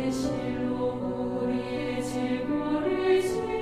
실로 우리의 질고를 지고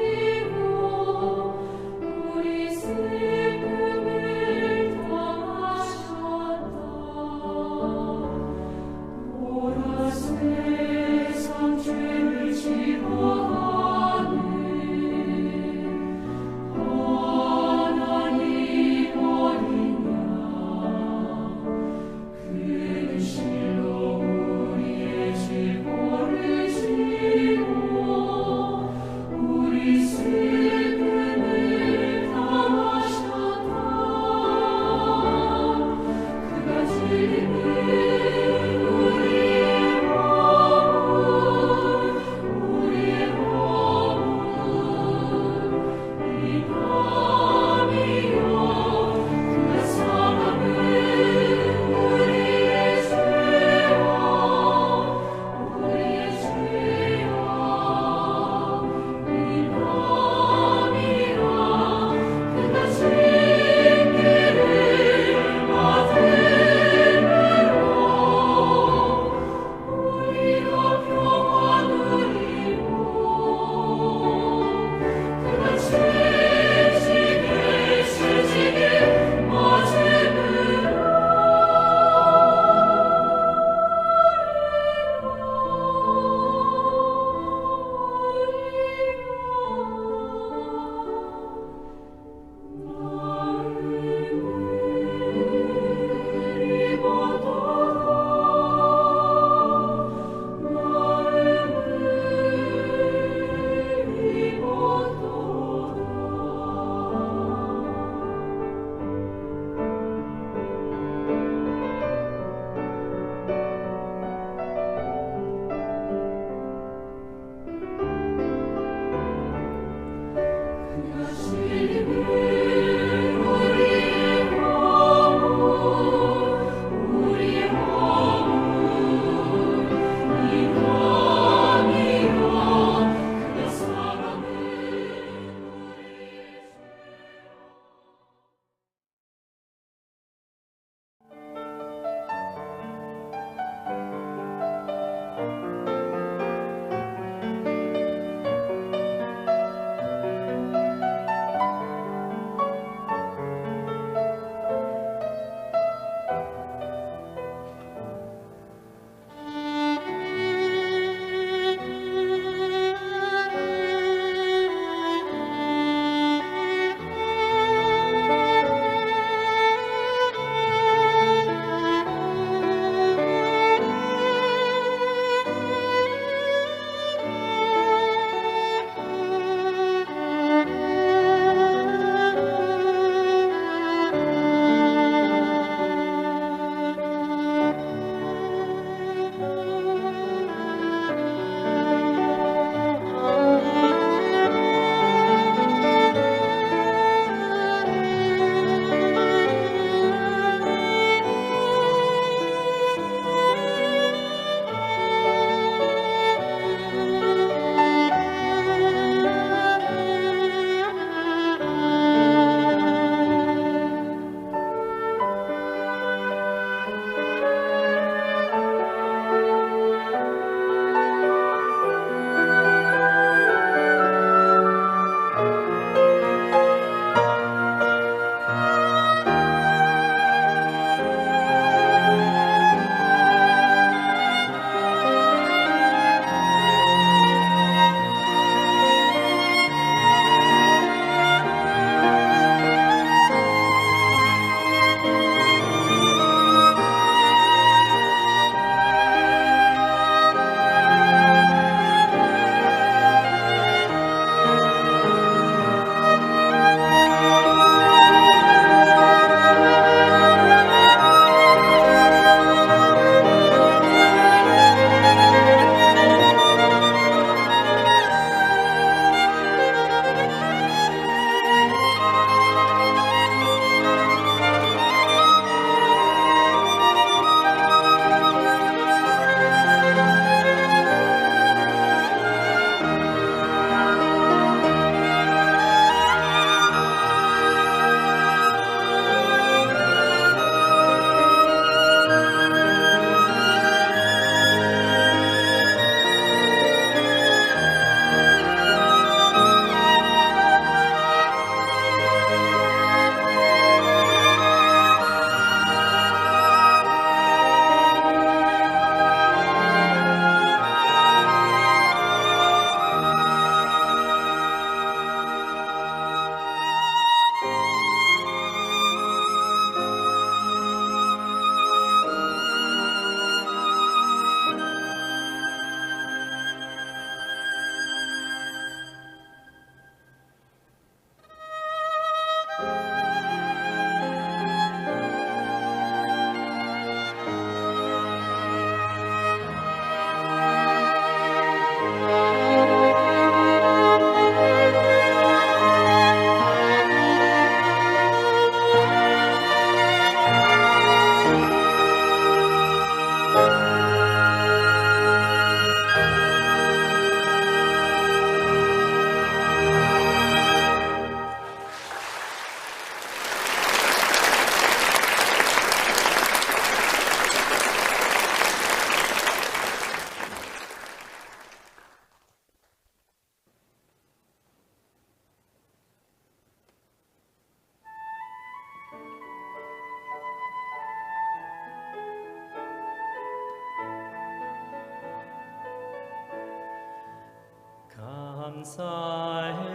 감사해.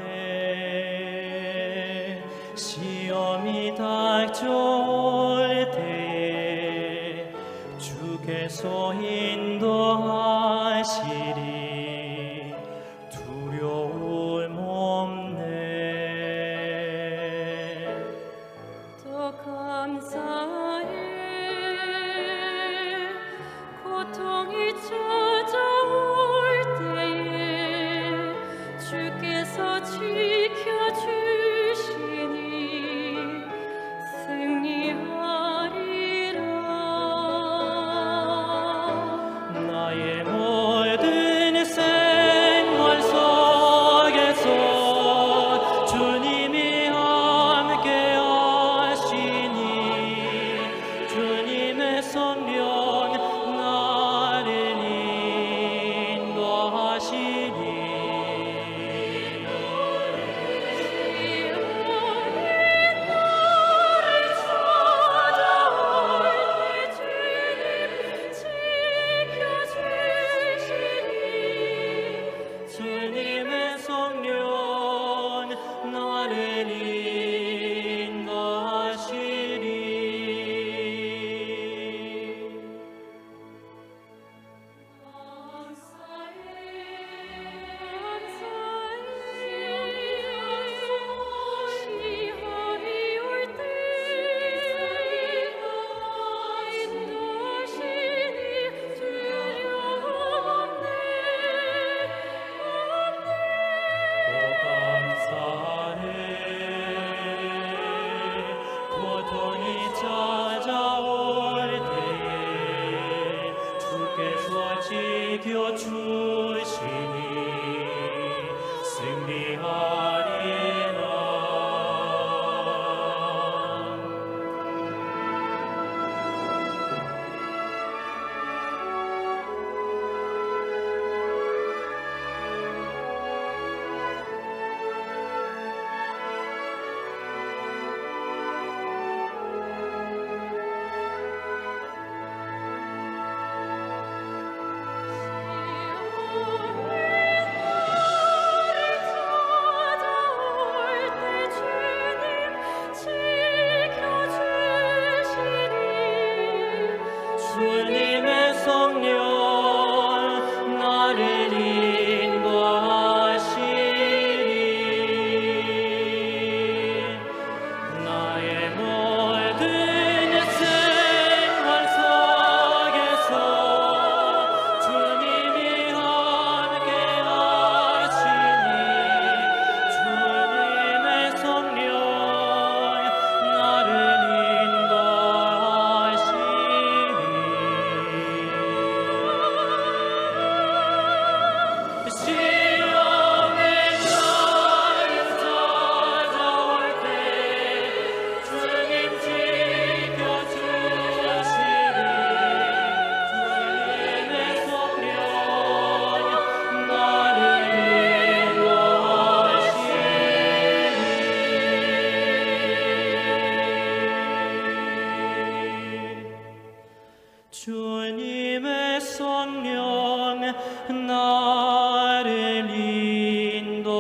시험이 닥쳐올 때에 주께서 인도하시리. 두려움 없네. 또 감사해. 고통이 찾아올 때에 주께서 지켜주시니 승리하리라. 나의 모든 생활 속에서 주님이 함께 하시니 주님의 성령 나를 인도하시니. 시험이 나를 찾아올 때 주님 지켜주시니 주님의 성령 나를 인도하시리. 감사해. 시험이 올 때 인도하시니 두려움 없네. 또 감사해. 고통이 찾아올 때에 주께서 지켜주시니 승리하리라. 시험이 나를 찾아올 때 주님 지켜주시니 주님의 성령 나를 인도하시리. 나의 모든 생활 속에서 주님이 함께 하시니 주님의 성령 나를 인도하시리. 시험의 날이 찾아올 때 주님 지켜주시리. 주님의 성령 나를 인도하시리. 주님의 성령 나를 인도하시리.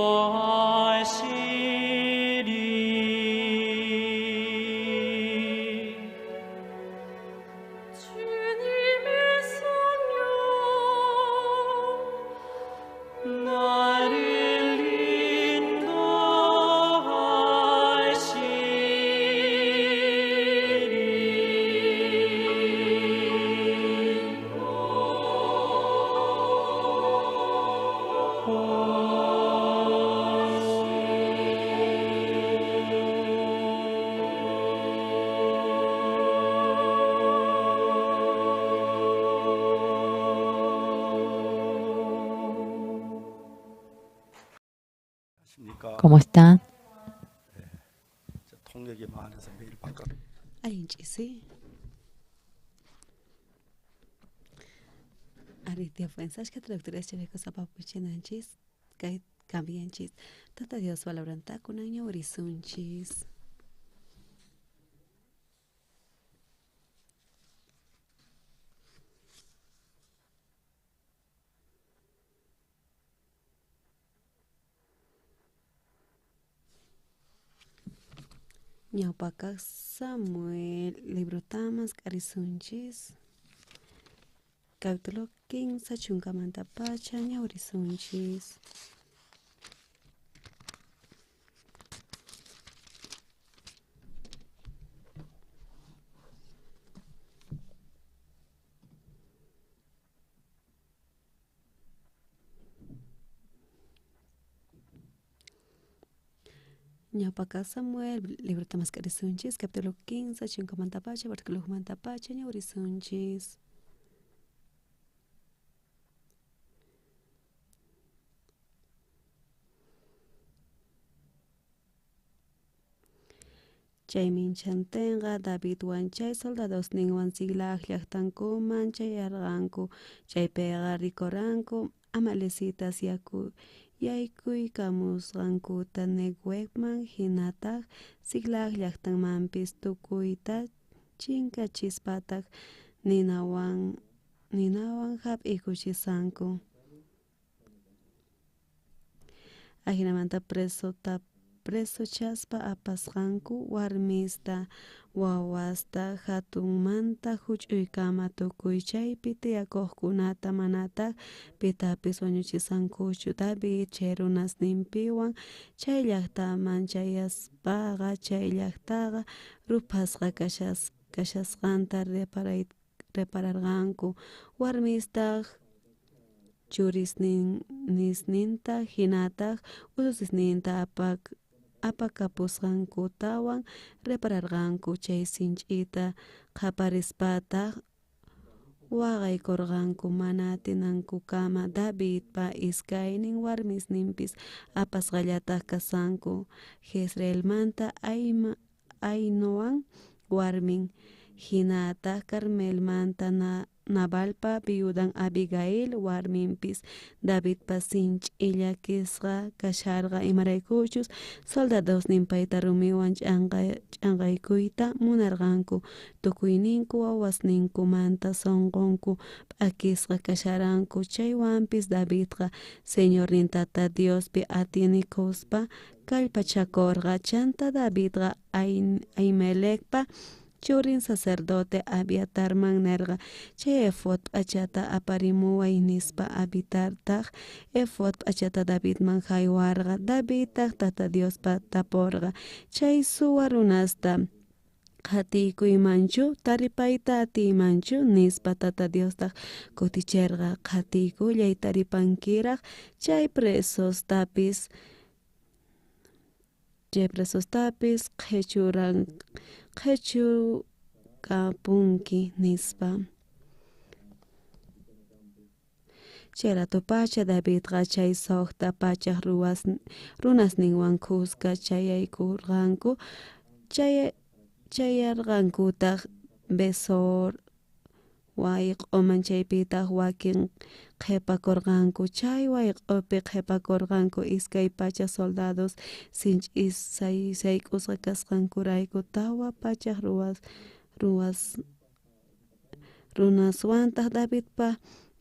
주님의 성령 나를 인도하시리. ¿Cómo están? 통역이 많아서 매일 바꿔. Allinch'isi. Ari tiafuensashka traductores chavekosapapuchinanchis kay cambianchis. Tata Dios palabranta kunan ñawirisunchis. Ñawpakaq Samuel librotamas k'arisunchis. Capítulo 15 chunkamantapacha ñawrisunchis. Ñawpakaq Samuel librota mask'arisunchis capítulo 15 chunkamantapacha versículomantapacha ñawrisunchis. Chay minchantenqa Davidwan chay soldadosninwan Ziclag llajtankuman chayarqanku. Chaypiqa rikorqanku amalecitas yaykuykamusqankuta Neguevman jinataj Ziclag llajtanmanpis tukuyta chinkachispataj ninawan jap'iykuchisqanku. Ajinamanta presochaspa apasqanku warmista, wawasta, jatunmanta juch'uykama tukuy chaypi tiyakojkunata, manataj pitapis wañuchisqankuchu. David chay runasninpiwan chay llajtaman chayaspaqa chay llajtaqa ruphasqa kashasqanta repararqanku. Warmistaj churisninta jinataj ususisninta apakapusqankutawan repararqanku. Chay sinch'ita qhaparispataj waqaykorqanku mana atinankukama. Davidpa iskaynin warmisninpis apasqallataj kasqanku. Jezreelmanta Ahinoam warmin, jinataj Carmelmanta Nabalpa viudan Abigail warminpis. Davidpa sinch'i llakisqa kasharqa imaraykuchus soldadosnin payta rumiwan ch'anqaykuyta munarqanku. Tukuyninku wawasninkumanta sonqonku p'akisqa kasharqanku. Chaywanpis Davidqa Señornin Tata Diospi atinikuspa kallpachakorqa. Chanta Davidqa Ahimelecpa churin sacerdote Abiatarman nerqa: Chay efod p'achata aparimuway, nispa. Abiatartaj efod p'achata Davidman jaywarqa. Davidtaj Tata Diosta taporqa: Chay suwa runasta qhatiykuymanchu? Taripayta atiymanchu? Nispa. Tata Diostaj kuticherqa: Qhatiykullay, taripankiraj chay presostapis qhechukapunki, nispa. Chay ratopacha Davidqa chay 600 runasninwan khuska chayaykorqanku. Chayarqankutaj Besor wayq'oman, chaypitaj wakin qhepakorqanku. Chay wayq'opi qhepakorqanku 200 soldados sinch'i sayk'usqa kasqankurayku. 400 runaswantaj Davidpa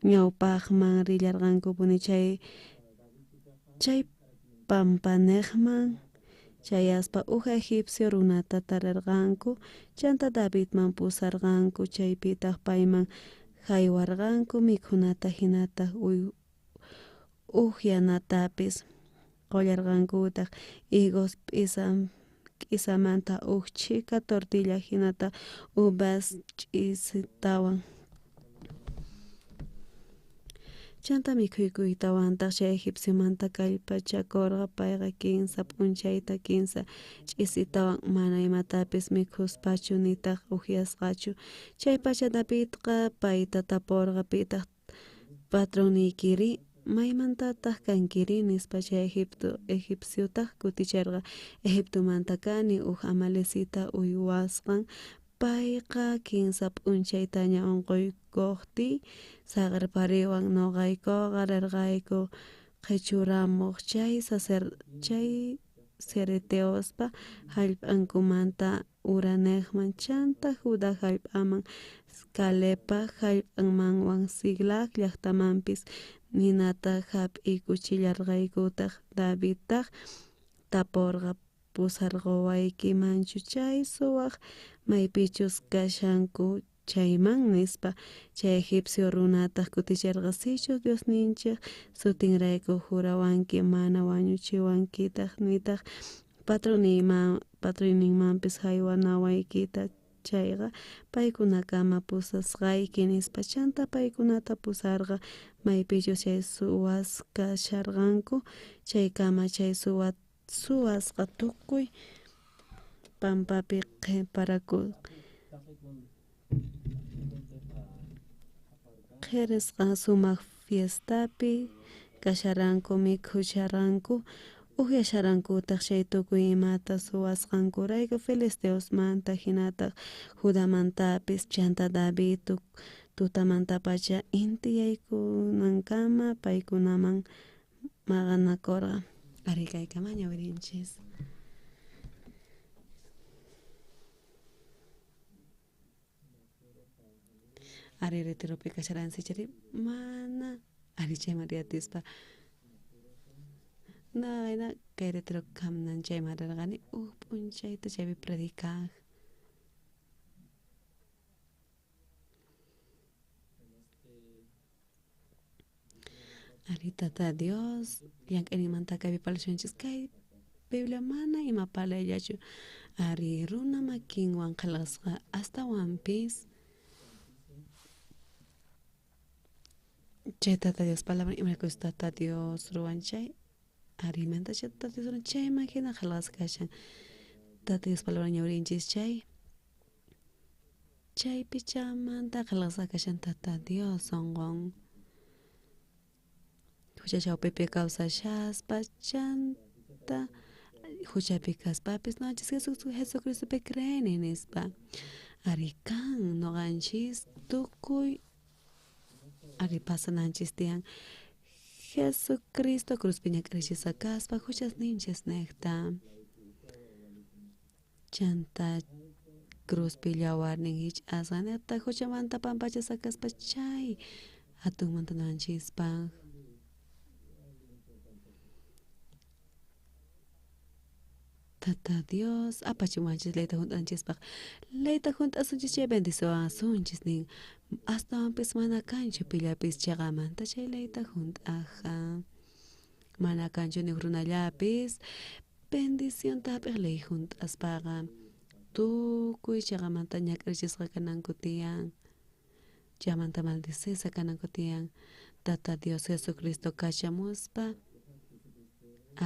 ñawpajman rillarqankupuni. Chay pampanejman chayaspa uj egipcio runata tarerqanku. Chanta Davidman pusarqanku. Chaypitaj payman jaywarqanku mikhunata jinataj ujyanatapis. Qollarqankutaj higos k'isamanta uj chhika tortilla jinataj uvas ch'isitawan. Chanta mikhuykuytawantaj chay egipciomanta kallpachakorqa. Payqa 3 p'unchayta 3 ch'isitawan mana imatapis mikhuspachu nitaj ujyasqachu. Chaypacha Davidqa payta taporqa: Pitaj patronniykiri? Maymantataj kankiri? Nispa. Chay egipciotaj kuticherqa: Egiptomanta kani, uj amalecita uywasqan. Payqa 3 p'unchaytaña onqoykojtiy saqerpariwan. Noqaykoqa rerqayku qhechuramoj chay cereteospa jallp'ankumanta uranejman, chanta Judá jallp'aman, Calebpa jallp'anmanwan, Ziclag llajtamanpis ninata jap'iykuchillarqaykutaj. Davidtaj taporqa: Pusarqowaykimanchu chay suwaj maypichus kashanku chayman, nispa. Chay egipcio runataj kuticherqa: Sichus Diosninchej sutinrayku jurawanki, mana wañuchiwankitaj, nitaj patroniymanpis jaywanawaykita chayqa, paykunakama pusasqayki, nispa. Chantá paykunata pusarqa maypichus chay suwas kasharqanku chaykama. Chay suwasqa tukuy pampapi qheparako qherisqa sumaj fiestapi kasharqanku, mikhusharqanku, ujyasharqankutaj chay tukuy imata suwasqankurayku filisteosmanta jinataj Judamantapis. Chantá David tutamantapacha inti yaykunankama paykunaman maqanakorqa. Arí, kaykama ñawirinchis. Ari retiropi kasharansi chari mana ari chayman riyatispa nayna kay retiro kamnan chayman rirqani uj p'unchayta chaypi predicaj. Ari Tata Dios llank'ayninmanta kaypi parlashanchis kay Biblia mana ima parlayllachu ari runa makinwan qhelqasqa astawanpis chay Tata Dios palabra imaraykuchus Tata Dios ruwan chay ari imanta chay Tata Dios ruwan chayman jina qhelqasqa kashan Tata Dios palabra ñawrinchis chay chaypi chamanta qhelqasqa kashan Tata Dios sonqon jucha chawpipi kawsashaspa chanta juchapi kaspapis noqanchis Jesucristopi creeni nispa. Ari kan noqanchis tukuy ari pasananchis tiyan Jesucristo cruzpi ñak'arichisqa kaspa juchasninchis nejta chanta cruzpi yawarnin jich'asqa nejta juchamanta pampachasqa kaspa chay jatunmanta noqanchispaj. Tata Dios apachiwanchis leyta junt'anchispaj leyta junt'asunchis chay bendiciwasunchis nin astawanpis mana kanchu pillapis cheqamanta chay leyta junt'ajqa mana kanchu ni runallapis bendicionta jap'ej ley junt'aspaqa tukuy cheqamanta ñak'arichisqa kananku tiyan chaymanta maldicisqa kananku tiyan Tata Dios Jesucristo kachamuspa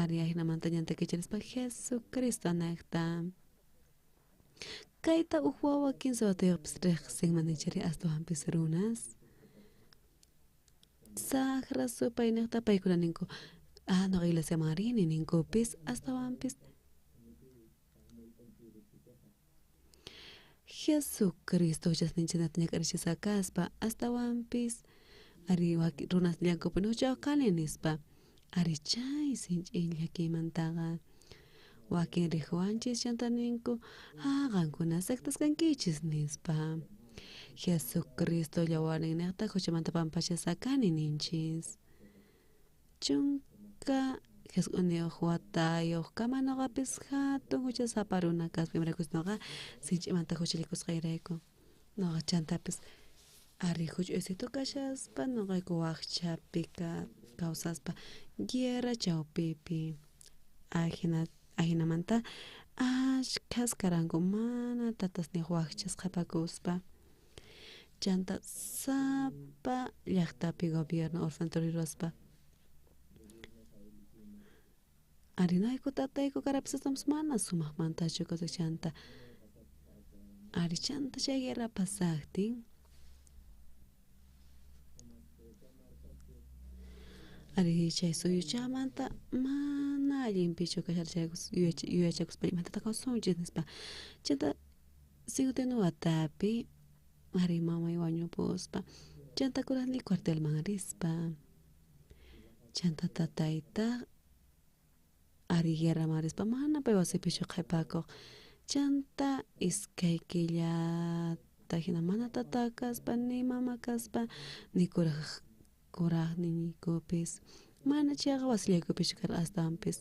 ari ajinamanta ñanta kicharispa Jesucristo nejta kayta uj wawa 15 watayojpis rejsinman nichari astawanpis runas sajra supay nejta paykuna ninku ah noqa iglesiaman rini ninkupis astawanpis Jesucristo juchasninchejta ñak'arichisqa kaspa astawanpis ari runas nillankupuni juchayoj kani nispa ari chay sinch'i llakiymantaqa wakin rijuwanchis chanta ninku ah qankuna sectas kankichis nispa Jesucristo yawarninnejta juchamanta pampachasqa kani ninchis 19 watayoj kama noqapis jatun juchasapa runa kaspa imaraykuchus noqa sinch'imanta juchallikusqayrayku noqa chantapis ari juch'uysitu kashaspa noqayku wajchapi kawsaspa guerra chawpipi ajinamanta ashkhas karanku mana tatasniyoj wajchas qhapakuspa chanta sapa llajtapi gobierno orfanatorio ruwaspa ari noqayku tatayku karapis mana sumajmantachu kawsaj chanta ari chanta chay guerra pasajtin ari chay suyuchamanta mana allinpichu kasharqa yuyachakuspa imatataq kawsasunchis nispa chanta 51 watapi ari mamay wañupuspa chanta kurajniy cuartelman rispa chanta tataytaj ari guerraman rispa mana pay wasipichu qhepakoj chanta iskay killata jina mana tata kaspa ni mama kaspa ni kurajniykupis mana chayqa wasillaykupichu karqa astawanpis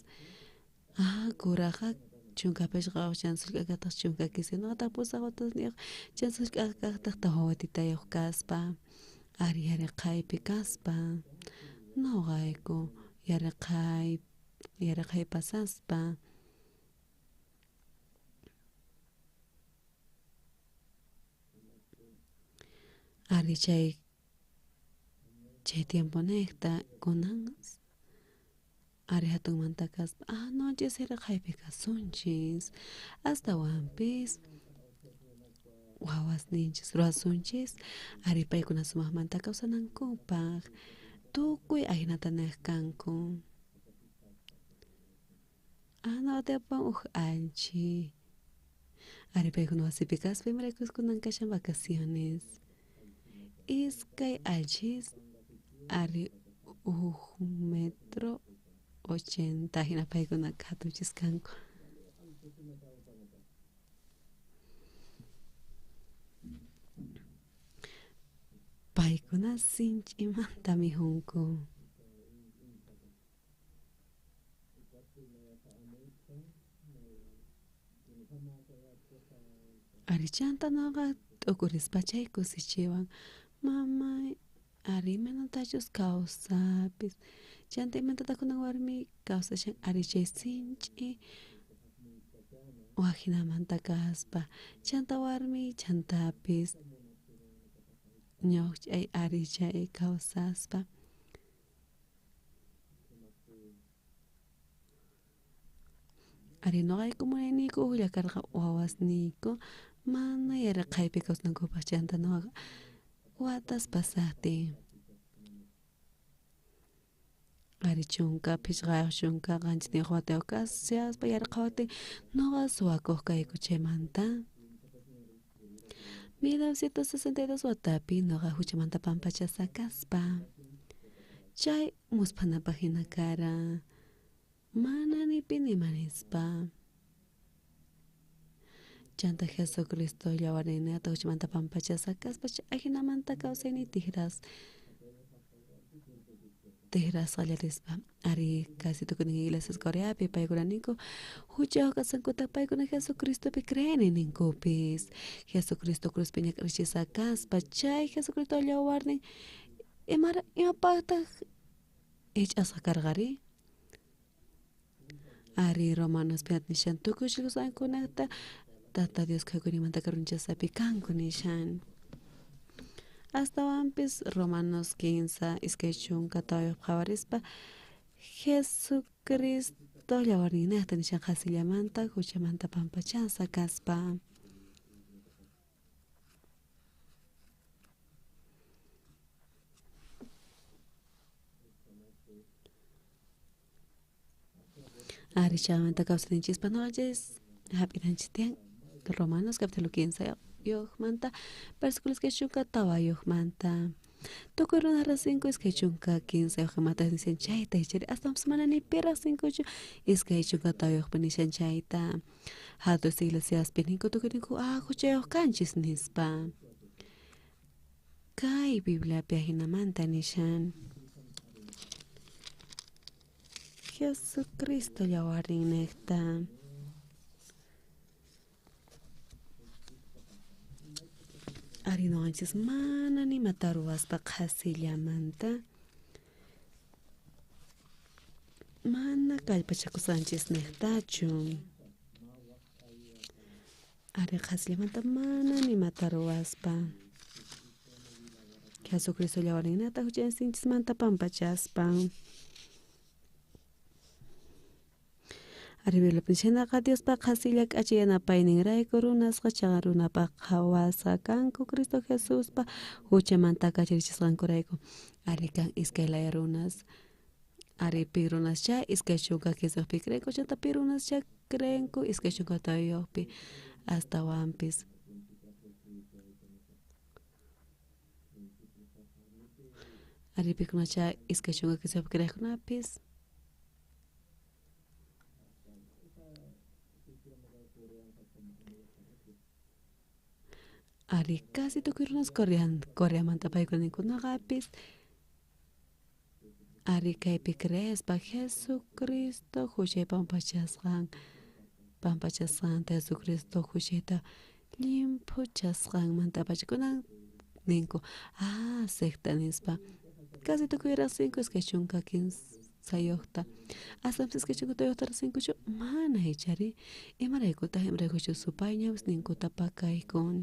ah kurajqa 15 chanta sullk'akajtaj 13, noqataq 8 watasniyuq chanta sullk'akajtaj 4 watitayuq kaspa, ari yaraqaypi kaspa, noqayku yaraqay pasaspa. Ari chay tiemponejta kunan ari hatunmanta kaspa, noqanchis yaraqaypi kasunchis, astawanpis wawasninchis ruwasunchis ari paykuna sumaqmanta kawsanankupaq, tukuy ahinata nej kanku. Noqa uj allchi, ari paykuna wasipi kaspa imaraykus kunan kashan vacaciones. Iskay allchis ari 1.80 m hina paykuna hatunchis kanku. Paykuna sinch'imanta mikhunku. Ari chanta noqa t'ukurispa chay kusichiwan, mamay ari imaynatachus kawsapis, chanta imaynatataj kunan warmi kawsashan ari chay sinch'i wajinamanta kaspa, chanta warmi chantapis ñuqch'ay ari chay kawsaspa. Ari noqayku munayniyku ujlla karqa wawasniyku mana yaraqaypi kawsanankupaq, chanta noqa watas pasaqtin ari 15 17 watayuq kashaspa yaraqawaqtin noqa suwakuq kayku chaymanta. 1962 watapi noqa huchamanta pampachasqa kaspa, chay musphanapaq hina kara, mana ni pi nima nispa. Chanta Jesucristo yawarninta huchamanta pampachasqa kaspa ajinamanta kawsayniy tijrasqa qallarispa. Ari casi tukuynin iglesias Coreapi paykuna ninku huchayuq kasqankuta paykuna Jesucristopi creeni ninkupis, Jesucristo cruzpi ñak'arichisqa kaspa chay Jesucristo yawarnin imapaqtaq hich'asqa karqari. Ari Romanospi nishan tukuy qillqasqankunata Tata Dios khuyakuyninmanta karunchasqapi kanku nishan. Astawanpis Romanos 15 24 qhawarispa Jesucristo yawarninejta nishan qhasillamanta huchamanta pampachasqa kaspa. Ari chaymanta kawsayninchispa noqanchis hap'inanchis tiyan Romanos capítulo 15 yuqmanta versículos 24manta. Tukuy runas rasinku 23 yuqmanta nishan chayta ichari astawanpis mana ni pi rasinkuchu 24 nishan chayta. Hatun iglesiaspi ninku tukuy ninku huchayuq kanchis nispa. Kay Bibliapi ajinamanta nishan. Jesucristo yawarninnejta. Ari noqanchis mana nimata ruwaspa qhasillamanta mana kallpachakusqanchis nejtachu. Ari qhasillamanta mana nimata ruwaspa Jesucristo yawarninata huchaysinchismanta pampachaspa. Ari Bibliapi nishanaqa Diospa qhasilla k'acha yanapayninrayku runasqa chaqa runapaq qhawasqa kanku Cristo Jesuspa huchamanta kacharichisqankurayku. Ari kan iskay laya runas, ari pi runascha 23pi creenku chanta pi runascha creenku 24pi astawanpis. Ari pikunacha 23pi creeqkunapis. Ari casi tukuy runas Coreamanta paykuna ninku noqapis ari kaypi creespa Jesucristo huchay pampachasqan Pampachasqanta Jesucristo huchayta llimphuchasqanmanta pacha kunan ninku ah secta nispa casi tukuy riqsinku 23ta aswanpis 24yuqta riqsinkuchu mana ichari imaraykutaq imaraykuchus supay ñawisninkuta pakaykun.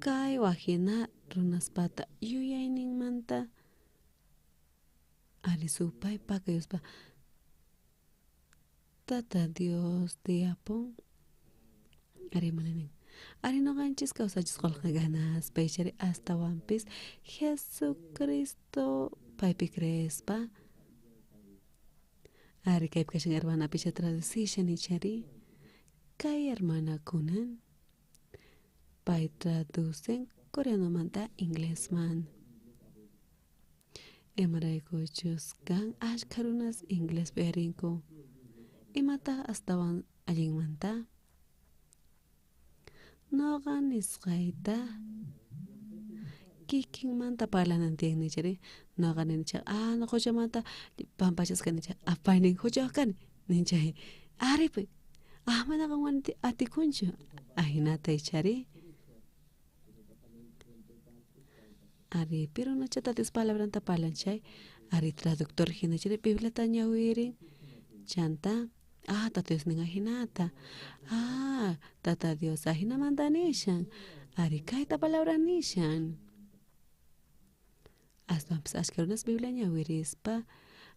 Kay wajina runaspata yuyayninmanta ari supay pakayuspa Tata Dios tiyapun ari mana nin ari noqanchis kawsanchis qolqe ganaspa ichari astawanpis Jesucristo paypi creespa ari kaypi kashan hermanapicha traducishan ichari kay hermana kunan pay traducen coreanomanta inglesman imaraykuchus kan ashkha runas inglespi uyarinku imataq astawan allinmanta noqa nisqayta kikinmanta parlanan tiyan nichari noqa nini chay ah noqa huchamanta pampachasqa kani chay pay nin huchayuq kani nin chay ari pay ah mana qanwan atikunchu ajinata ichari ari pero runacha Tata Dios palabranta parlan chay ari traductor hina chayri Bibliata ñawirin chanta ah Tata Dios nin ajinata ah Tata Dios ajinamanta nishan ari kayta palabra nishan aswanpis ashkha runas Biblia ñawirispa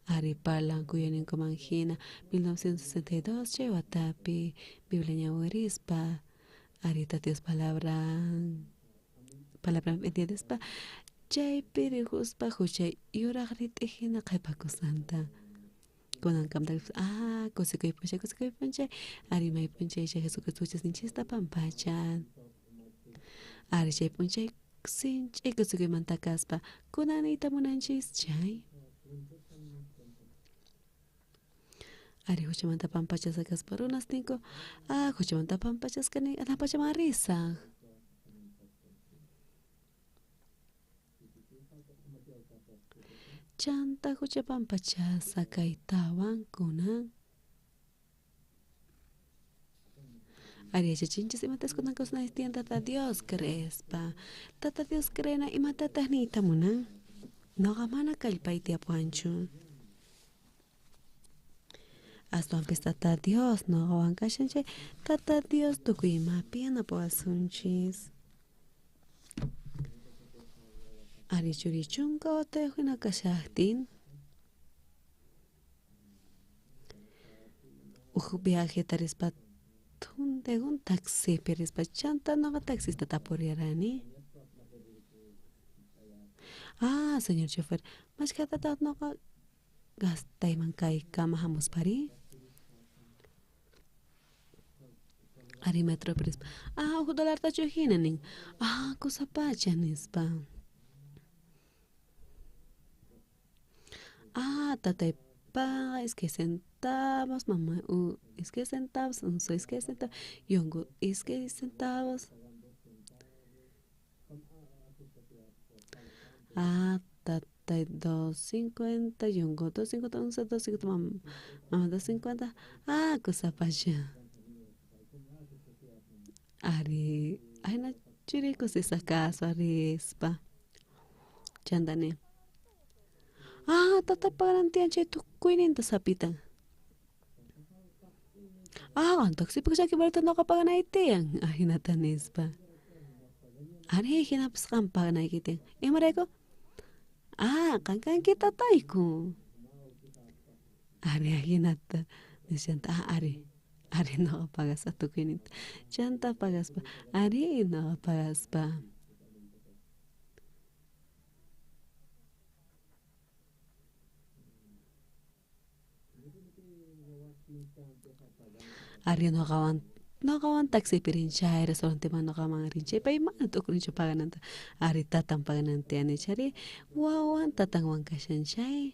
ari parlanku yuyayninkuman hina 1962 chay watapi Biblia ñawirispa ari Tata Dios palabran palabranpi entiendespa chaypi rikuspa huchay yuraq rit'i hina qhipakusqanta kunankamanta ah kusikuy p'unchay kusikuy p'unchay ari may p'unchay chay Jesucristo huchasninchista pampachan ari chay p'unchay sinch'i kusikuymanta kaspa kunan niyta munanchis chay ari huchamanta pampachasqa kaspa runas ninku ah huchamanta pampachasqa kani hanaq pachaman risaq chanta hucha pampachasqa kaytawan kunan ari yachachinchis imatas kunan kawsanaychis tiyan Tata Dios creespa Tata Dios creena imatataq niyta munan noqa mana kallpay tiyapuwanchu aswanpis Tata Dios noqawan kashan chay Tata Dios tukuy imapi yanapawasunchis ari churi chunka watayuq hina kashaqtin uj viajeta rispa thuntakun taxipi rispa chanta noqa taxista tapurirani ah señor chofer mashkhatataq noqa gastayman kaykama hamuspari ari metropi rispa ah uj dolartachu hina nin ah kusapacha nispa ah tatay paga iskay centavos mamay iskay centavos usuy iskay centavos yunku iskay centavos ah tatay 2.50 yunku 2.50 once 2.50 mama 2.50 ah kusapacha ari ahina churi kusisqa kaspa rispa chanta nin ah tatay paganan tiyan chay tukuyninta sapitan ah qan taxipi kashanki imaraytaq noqa paganay tiyan ajinata nispa ari hinapis qan paganayki tiyan imarayku ah qan kanki tatayku ari ajinata nishanta ah ari ari noqa pagasaq tukuyninta chanta pagaspa ari noqa pagaspa ari noqawan noqawan taxipi rin chay restauranteman noqaman rin chay pay mana t'ukurinchu pagananta ari tatan paganan tiyan ichari wawan tatanwan kashan chay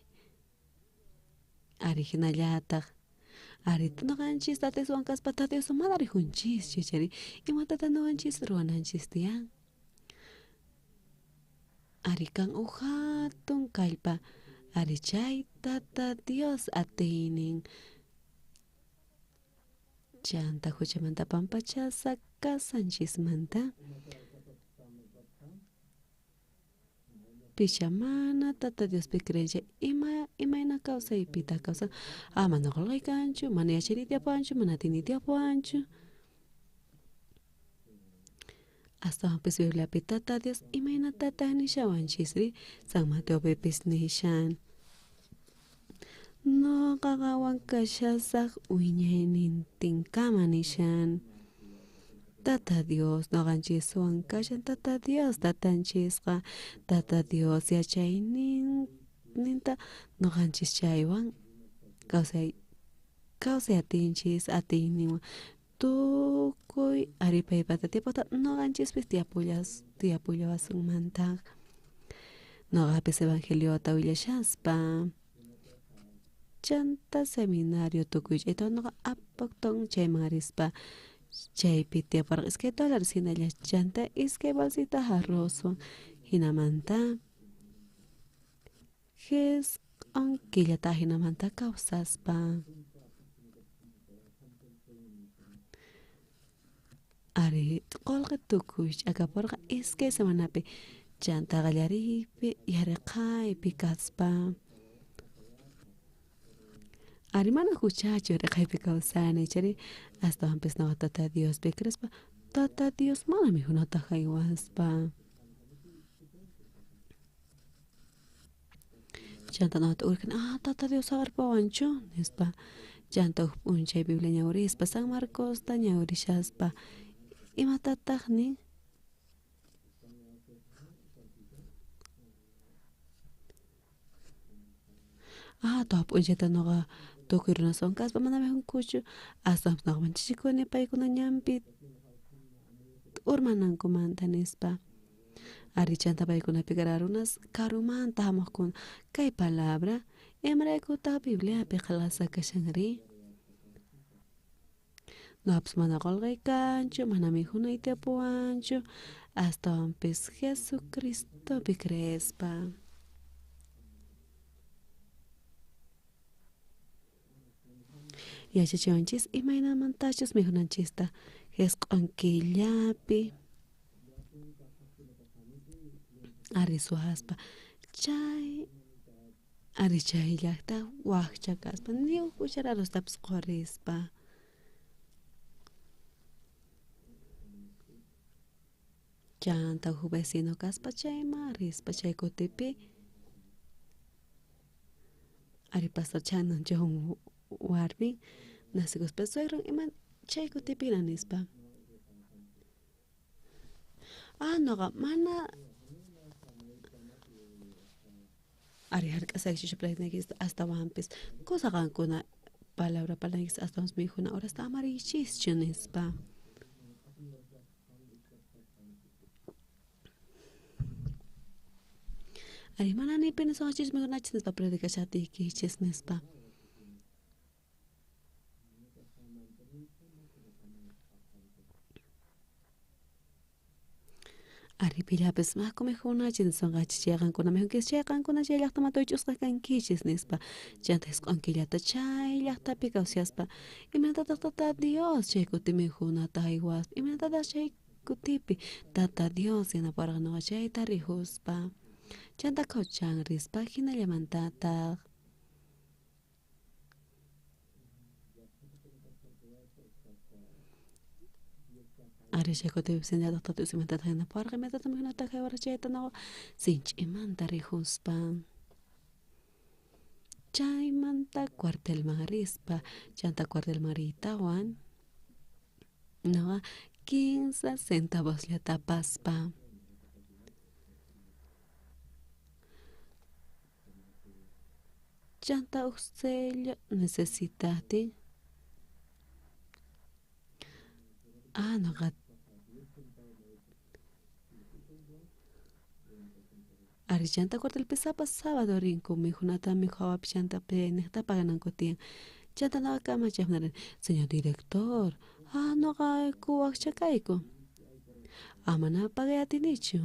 ari hinallataq ari noqanchis tataswan kaspa tataswan mana rijunchischu ichari imatataq noqanchis ruwananchis tiyan ari kan uj hatun kallpa Ari chay Tata Dios atiynin. Chanta huchamanta pampachasqa kasanchismanta. Picha mana Tata Diospi creencia imayna kawsaypitaq kawsan. Ah, mana qulqay kanchu, mana yachayni tiyapuwanchu, mana atiyni tiyapuwanchu. Astawanpis Bibliapi Tata Dios imaynatataq nishawanchisri San Mateopipis nishan. Noqa qanwan kashasaq wiñaynintinkama nishan. Tata Dios noqanchiswan kashan, Tata Dios tatanchisqa, Tata Dios yachayninta noqanchis chaywan kawsay atinchis atiyninwan tukuy aripaypata tiyapojta noqanchispis tiyapullawasunmantaq. Noqapis evangeliota willashaspa chanta seminario tukuy chayta noqa apakton chayman rispa chaypi tiyaparqa $2 hinalla chanta iskay bolsita arrozwan hinamanta jisq'on killata hinamanta kawsaspa. Ari qolqe tukuy ch'akaporqa iskay semanapi chanta qallariypi yaraqaypi kaspa. Ari mana huchachu yaraqaypi kawsani chari astawanpis noqa Tata Diospi creespa Tata Dios mana mikhunata haywaspa. Chanta noqata urqani, ah, Tata Dios saqerpawanchu nispa. Chanta huk p'unchay Biblia ñawrispa San Marcosta ñawrishaspa imatataq nin? Ah, tawa p'unchayta noqa tukuy runaswan kaspa mana mikhunkuchu astawanpis noqa manchachikuni paykuna ñanpi urmanankumanta nispa. Ari chanta paykunapi kara runas karumanta hamuqkuna kay palabra imaraykutaq Bibliapi qillqasqa kashanri. Noqapis mana qulqay kanchu, mana mikhunay tiyapuwanchu, astawanpis Jesucristopi creespa. Yachachiwanchis imaynamantachus mikhunanchista jisq'on killapi ari suwaspa chay ari chay llaqta wakcha kaspa ni huk cuchara arroztapis qurispa. Chanta huk vecino kaspa chayman rispa chay kutipi ari pastor chananchun warmin nasikuspa suegron ima chay kutipina nispa. Ah, noqa mana ari hark'asaykichu predicanaykista astawanpis kusa qankuna palabra parlanaykista astawanpis mikhuna horasta ama riychischu nispa. Ari mana ni pi niswanchis mikhunachis nispa predicashaqtiykichis nispa. Ari pillapis maku mikhunachis niswanqachis chay qankuna mikhunkichis chay qankuna chay llaqtamanta wich'usqa kankichis nispa. Chanta jisq'on killata chay llaqtapi kawsaspa imaynatataq Tata Dios chay kuti mikhunata haywaspa imaynatataq chay kutipi Tata Dios yanaparqa noqa chayta rihuspa. Chanta qhuchan rispa hinallamantataq. Ari chay kutipi sinallataq Tata Dios imaynatataq yanaparqa imaynatataq mikhunata haywarqa chayta noqa sinch'imanta rihuspa. Chaymanta cuartelman rispa chanta cuartelman riytawan noqa 15 centavosllata apaspa. Chanta huk sello necesitaqtin. Ah, noqa ari chanta cuartelpi sapa sábado rinku mikhunata mikhuwapi chanta niqta pagananku tiyan. Chanta noqa kamachiypaq nirqani, señor director, ah, noqayku wakcha kayku. Ah, mana pagay atinichu.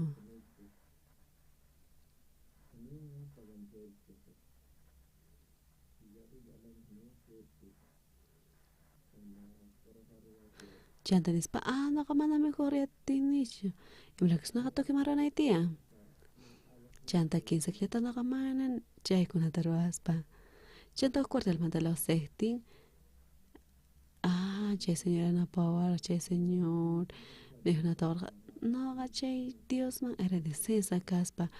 Chanta nispa, noqa mana mikhuq riyatinichu, imaraykuchus noqa tukuy ima ruwanay tiyan. Chanta 15 killata noqa mana chaykunata ruwaspa. Chanta huk cuartelmanta lluqsiqtin, chay señora napawar, chay señor mikhunata qurqa, noqa chay Diosman agradecesqa kaspa.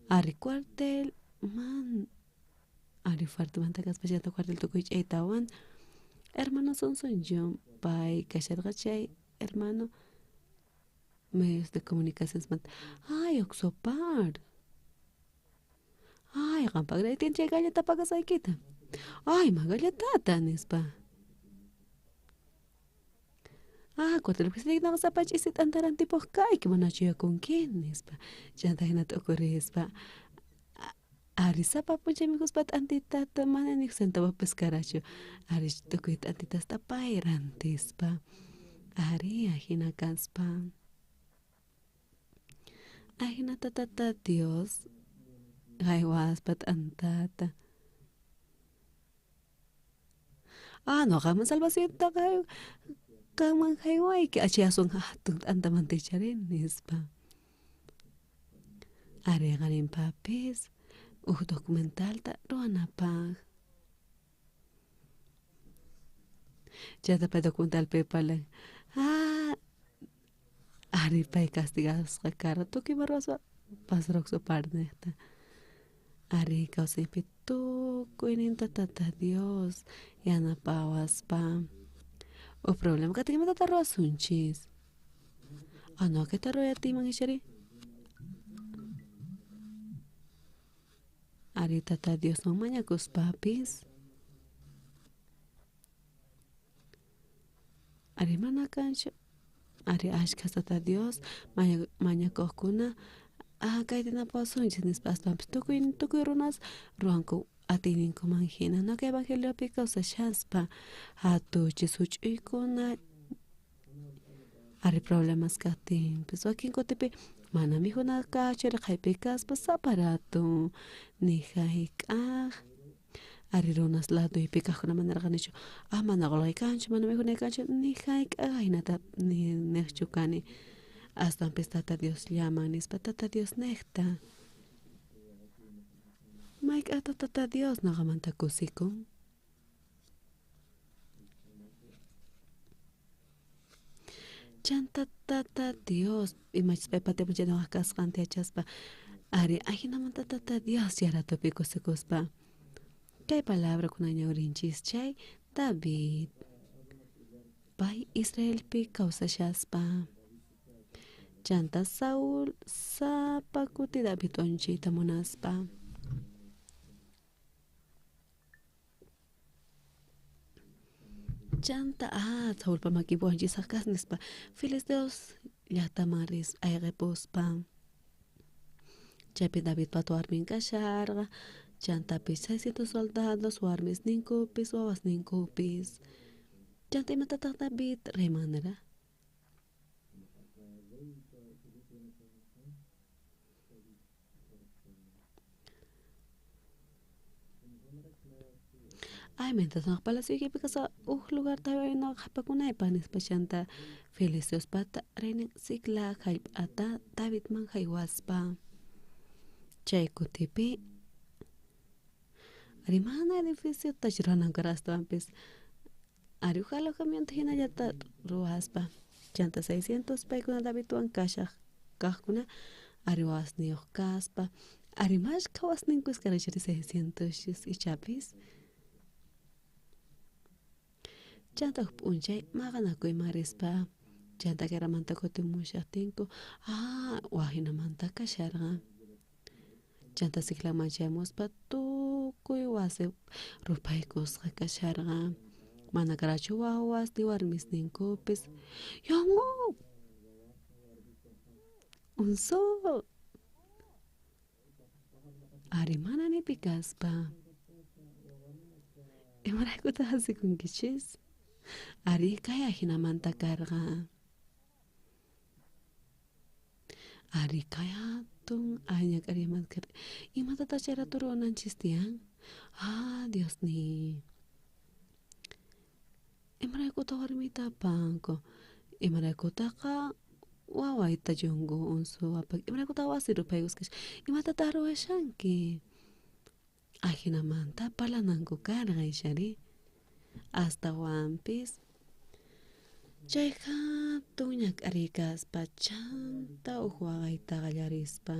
Ari cuartel man ari fuertemanta kaspa chanta cuartel tukuy ch'aytawan hermano Sonsoño pay kasharqa chay hermano medios de comunicacionesmanta ay uksupar ay qanpaq tiyan chay galleta pakasqaykita ay ma galletata nispa. Cuartelpi noqa sapa ch'isi t'anta rantipuq kayki manachu yuyakunki nispa. Chanta hina t'ukurispa ari sapa p'unchay mikhuspa t'antitata mana ni centavopis karachu ari tukuy t'antitasta pay rantispa ari ajina kaspa. Ajinata tata Dios jaywaspa t'antata. Noqaman salvaciontaqa qanman jaywayki achay aswan hatun t'antamanta ichari nispa. Ari qarinpapis huk documentalta ruwanapaq. Chayta pay documentalpi parlan ari pay castigasqa karqa tukuy ima ruwaspa pasaruksuparniqta. Ari kawsaypi tukuyninta tata Dios yanapawaspa. Huk problema kaqtin imatataq ruwasunchis. Noqa kayta ruway atiyman ichari. Ari tata Diosman mañakuspapis. Ari mana kanchu. Ari ashkhas tata Dios mañakuqkuna kayta napawasunchis nispa aswanpis tukuy runas ruwanku atiyninkuman hina. Noqa evangeliopi kawsashaspa hatuchis huch'uykuna ari problemas kaqtinpis wakin kutipi mana mikhuna kachu riqhaypi kaspa sapa rato ni hayk'aq ari runas laduypi kaqkuna mana nirqanichu mana qulqay kanchu mana mikhunay kanchu ni hayk'aq ahinata niqchu kani aswanpis tata Diosllaman nispa tata Dios niqta. Mayk'aqta tata Dios noqamanta kusikun. Chanta tata Dios imachus paypa tiemponchik noqa kasqanta yachaspa ari ajinamanta tata Dios yaratupi kusikuspa. Kay palabrakuna ñawrinchis chay David pay Israelpi kawsashaspa. Chanta Saúl sapa kuti David wañuchiyta munaspa. Chanta Saulpa makinpi wañuchisaq kas nispa filisteos llaqtaman ris ayqipuspa. Chaypi Davidpa warmin kasharqa chantapis 600 soldados warmisninkupis wawasninkupis. Chanta imatataq David reyman nirqa. Ay, mientras noqa palacioykipi kasqa huk lugarta noqa qhapakunaypaq nispa chanta filisteospata reynin Siclag hallp'ata Davidman haywaspa. Chay kutipi ari mana edificiotachu ruwananku astawanpis ari huk alojamiento hinallata ruwaspa. Chanta 600 paykuna Davidwan kashaq kaqkuna ari wasniyuq kaspa ari mashkha wasninkus karan 600 ichapis. Chanta huk p'unchay maqanakuyman rispa chanta guerramanta kutimushaqtinku wajinamanta kasharqa. Chanta Siclagman chayamuspa tukuy wasi ruphaykusqa kasharqa. Mana karachu wawas ni warmisninkupis. Yangu! Unso! Ari mana nipi kaspa. Imaraykutaq asikunkichis? Ari kay ajinamanta karqa. Ari kay hatun ñak'ariymanta imatataq chay rato ruwananchis tiyan? Ah, Diosniy. Imaraykutaq warmiyta apanku? Imaraykutaqa wawayta yunku unsu apan? Imaraykutaq wasi ruphaykusqa kashan? Imatataq ruwashanki? Ajinamanta parlananku karqa ishari. Astawanpis chay hatun ñak'ariy kaspa chanta uj waqayta qallarispa.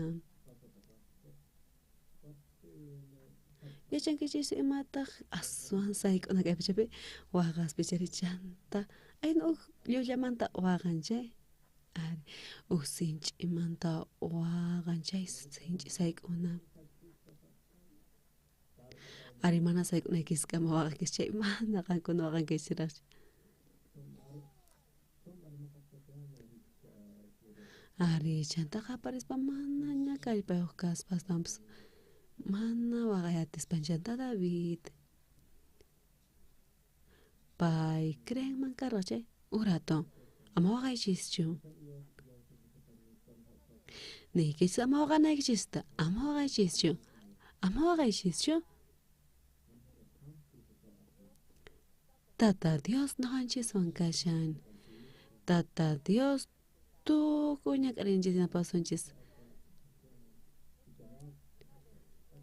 Yachankichischu imataq aswan sayk'una kay pachapi waqaspa chari chanta aynu uj llullamanta waqan chay ari uj sinch'imanta waqan chay sinch'i sayk'una. Ari mana sayk'unaykiskama waqankichis chay mana qankuna waqankichisraqchu. Ari chanta qaparispa manaña kallpayuq kaspa astawanpis mana waqay atispa chanta David pay creenman karqa chay uj rato ama waqaychischu. Niykichis ama waqanaykichista ama waqaychischu ama waqaychischu. Tata Dios noqanchiswan kashan. Tata Dios tukuy ñak'arinchis yanapasunchis.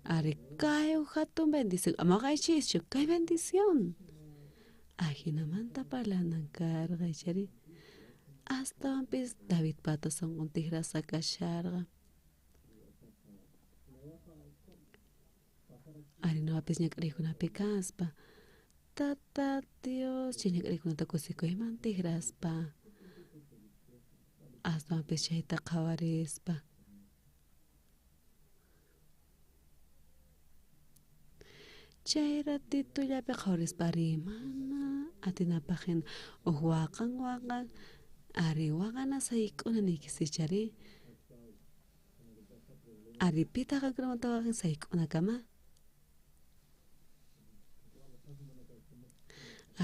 Ari kay hatun bendición ama waqaychischu kay bendición. Ajinamanta parlanan karqa ichari. Astawanpis Davidpata sonqon tikrasqa kasharqa. Ari noqapis ñak'ariykunapi kaspa Tata Dios chay ñak'ariykunata kusikuyman tikraspa astawanpis chayta qhawarispa. Chay ratitullapi qhawarispa ari mana atinapaq hina uj waqan waqan ari waqana sayk'una niykichis ichari. Ari pitaq qankunamanta waqan sayk'unakama?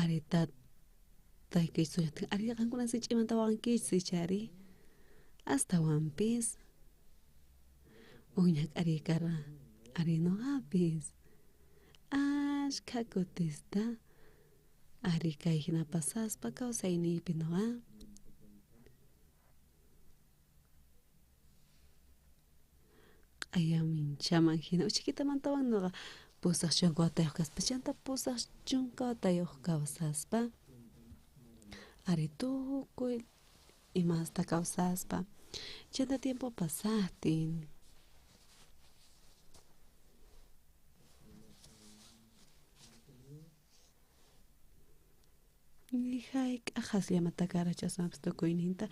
Ari tataykichis suñaqtin ari qankuna sinch'imanta waqankichis ichari. Astawanpis uj ñak'ariy karqa ari noqapis ashkha kutista ari kay hina pasaspa kawsayniypi noqa q'aya minchaman hina uchikitamantawan noqa 80 watayuq kaspa chanta 80 watayuq kawsaspa ari tukuy imasta kawsaspa chanta tiempo pasaqtin ni jayk'aq jasllamanta karqachu aswanpis tukuyninta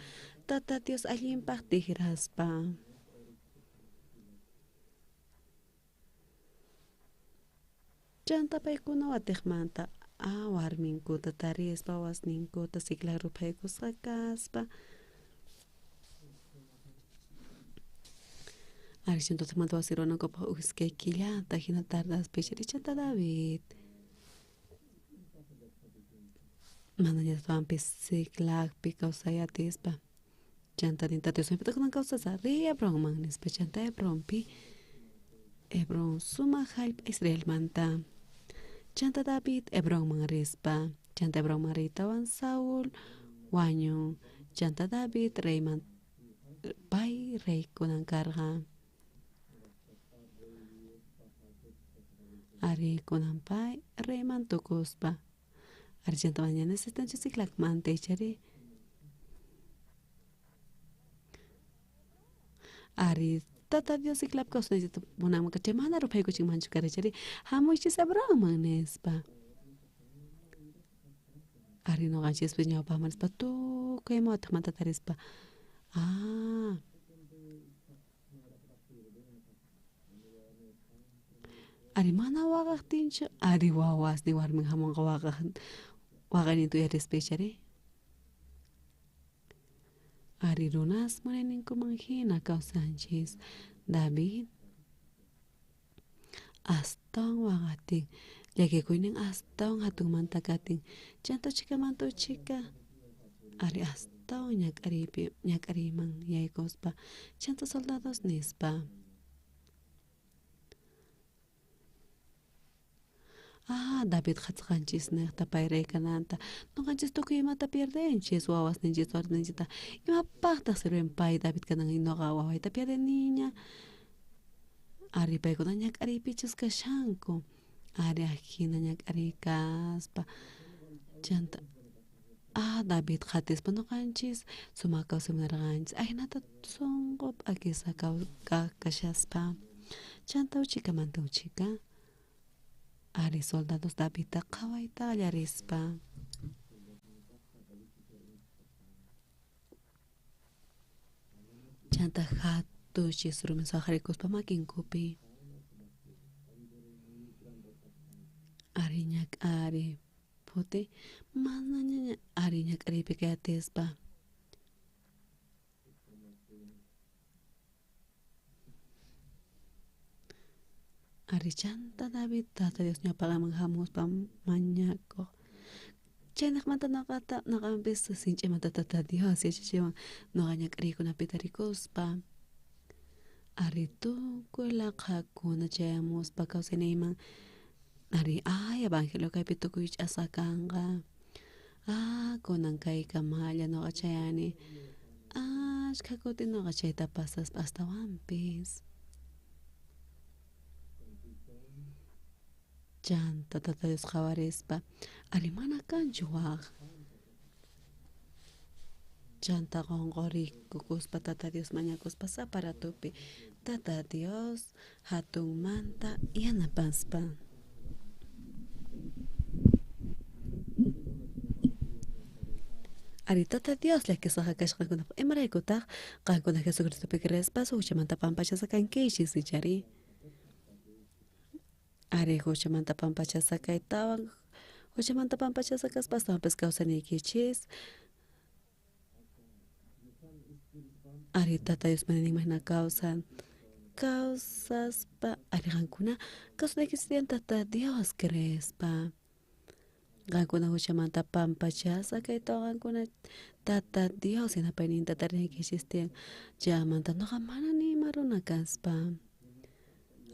Tata Dios allinpaq tikraspa. Chanta paykuna watiqmanta warminkuta tarispa wawasninkuta Siclag ruphaykusqa kaspa. Ari chanta watiqmanta wasi ruwanankupaq uj iskay killata jina tardaspa ichari chanta David manaña astawanpis Siclagpi kawsay atispa. Chanta nin Tata Dios maypitaq kunan kawsasaq riy Hebronman nispa chanta Hebronpi Hebrón sumaq jallp'a Israelmanta. Chanta David Hebronman rispa chanta Hebronman riytawan Saúl wañun chanta David reyman pay rey kunan karqa. Ari kunan pay reyman tukuspa. Ari chanta mañana necesitanchis Siclagmanta ichari. Ari Tata Dios Siclag kawsanaychista munanman chay mana ruphaykuchinmanchu kara ichari hamuychis Hebronman nispa. Ari noqanchispis ñawpaqman nispa tukuy ima watiqmanta tarispa. Ari mana waqaqtinchu ari wawasnin warmin hamunqa waqaq waqayninta uyarispa ichari. Ari runas munayninkuman hina kawsanchis. David astawan waqatin llakikuynin astawan hatunmanta katin chanta uchikamanta uchika ari astawan Astawan ñak'ariypi ñak'ariyman yaykuspa chanta soldados nispa. Ah, David qhatisqanchis niqta pay rey kananta. Noqanchis tukuy imata pierdenchis, wawasninchis, warminchista. Imapaqtaq sirven pay David kanan noqa wawayta pierdeniña. Ari paykuna ñak'ariypichus kashanku. Ari ajina ñak'ariy kaspa. Chanta ah, David qhatispa noqanchis sumaq kawsay munarqanchis. Ajinata sunqu p'akisqa kashaspa. Chanta uchikamanta uchika. Ari soldados Davidta qhawayta qallarispa. Chanta hatuchis rumis waqarikuspa makinkupi. Ari ñak'ari phuti manaña ari ñak'ariypi kay atispa. Ari chanta David Tata Dios ñawpaqman hamuspa mañakuq. Chaynaqmanta noqata noqanpis sinch'imanta Tata Dios yachachiwan noqa ñak'ariykunapi tarikuspa. Ari tukuy laqhakuna chayamuspa kawsayniyman. Ari ay evangelio kaypi tukuy ch'asqa kanqa. Ah, kunan kaykamalla noqa chayani. Ashkha kuti noqa chayta pasaspa astawanpis. Chanta Tata Dios qhawarispa ari mana kanchu waq. Chanta qonqoriykukuspa Tata Dios mañakuspa saparatupi Tata Dios hatunmanta yanapaspa. Ari Tata Dios llakisqa kashqankunapaq imaraykutaq qankuna Jesucristopi creespa huchamanta pampachasqa kankichis ichari. Ari huchamanta pampachasqa kaytawan huchamanta pampachasqa kaspa astawanpis kawsanaykichis. Ari Tata Dios mana hina kawsan kawsaspa ari qankuna kawsanaykichis tiyan Tata Dios creespa. Qankuna huchamanta pampachasqa kaytawan qankuna Tata Dios yanapayninta tarinaykichis tiyan. Chaymanta noqa mana ni ima runa kaspa.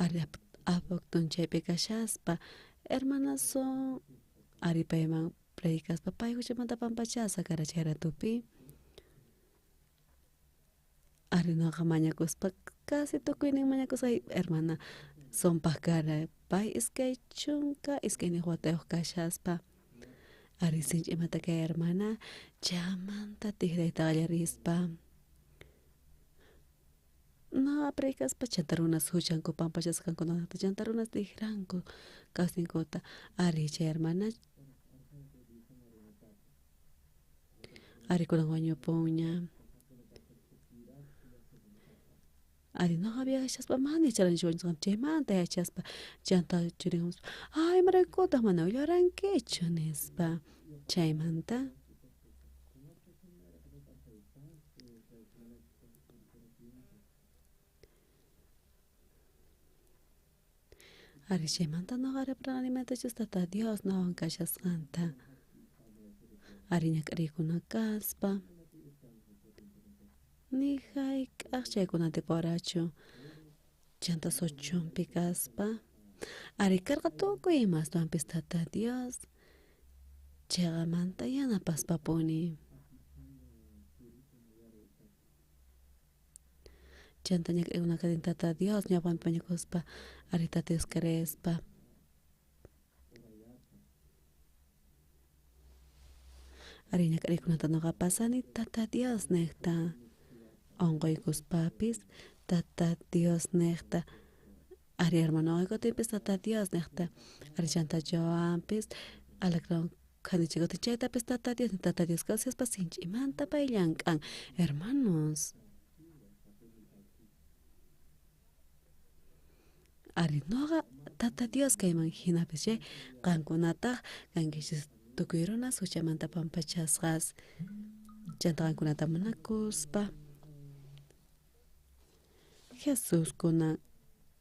Ari apukton chaypi kashaspa hermana son ari payman predicaspa pay huchamanta pampachasqa kara chay ratupi. Ari noqa mañakuspa casi tukuynin mañakusqay hermana sonpaq kara pay 22 watayuq kashaspa. Ari sinch'imanta kay hermana chaymanta tikrayta qallarispa. No predicaspa chanta runas huchanku pampachasqa kankunata chanta runas tijranku kawsayninkuta. Ari chay hermana ari kunan wañupunña. Ari noqa viajashaspa mana yacharanichu wañusqanta chaymanta yachaspa chanta churin ay imaraykutaq mana willarankichu nispa. Chaymanta ari chaymanta noqa reparanimantachus Tata Dios noqawan kashasqanta. Ari ñak'ariykuna kaspa. Ni hayk'aq chaykunata tipuwarachu. Chanta sochunpi kaspa. Ari karqa tukuy ima astawanpis Tata Dios chayqamanta yanapaspapuni. Chanta ñak'ariykuna katin Tata Dios ñawpanpi mañakuspa ari Tata Dios creespa. Ari ñak'ariykunata noqa pasani Tata Dios niqta. Onqoykuspapis Tata Dios niqta. Ari hermano onqoykutipis Tata Dios niqta. Ari chanta Joanpis alacrán qhanichikutin chaytapis Tata Dios Tata Dios kawsaspa sinch'imanta pay llank'an hermanos. Ari noqa Tata Dios kayman hinapis chay qankunataq kankichis tukuy runas huchamanta pampachasqas. Chanta qankunata munakuspa Jesús kunan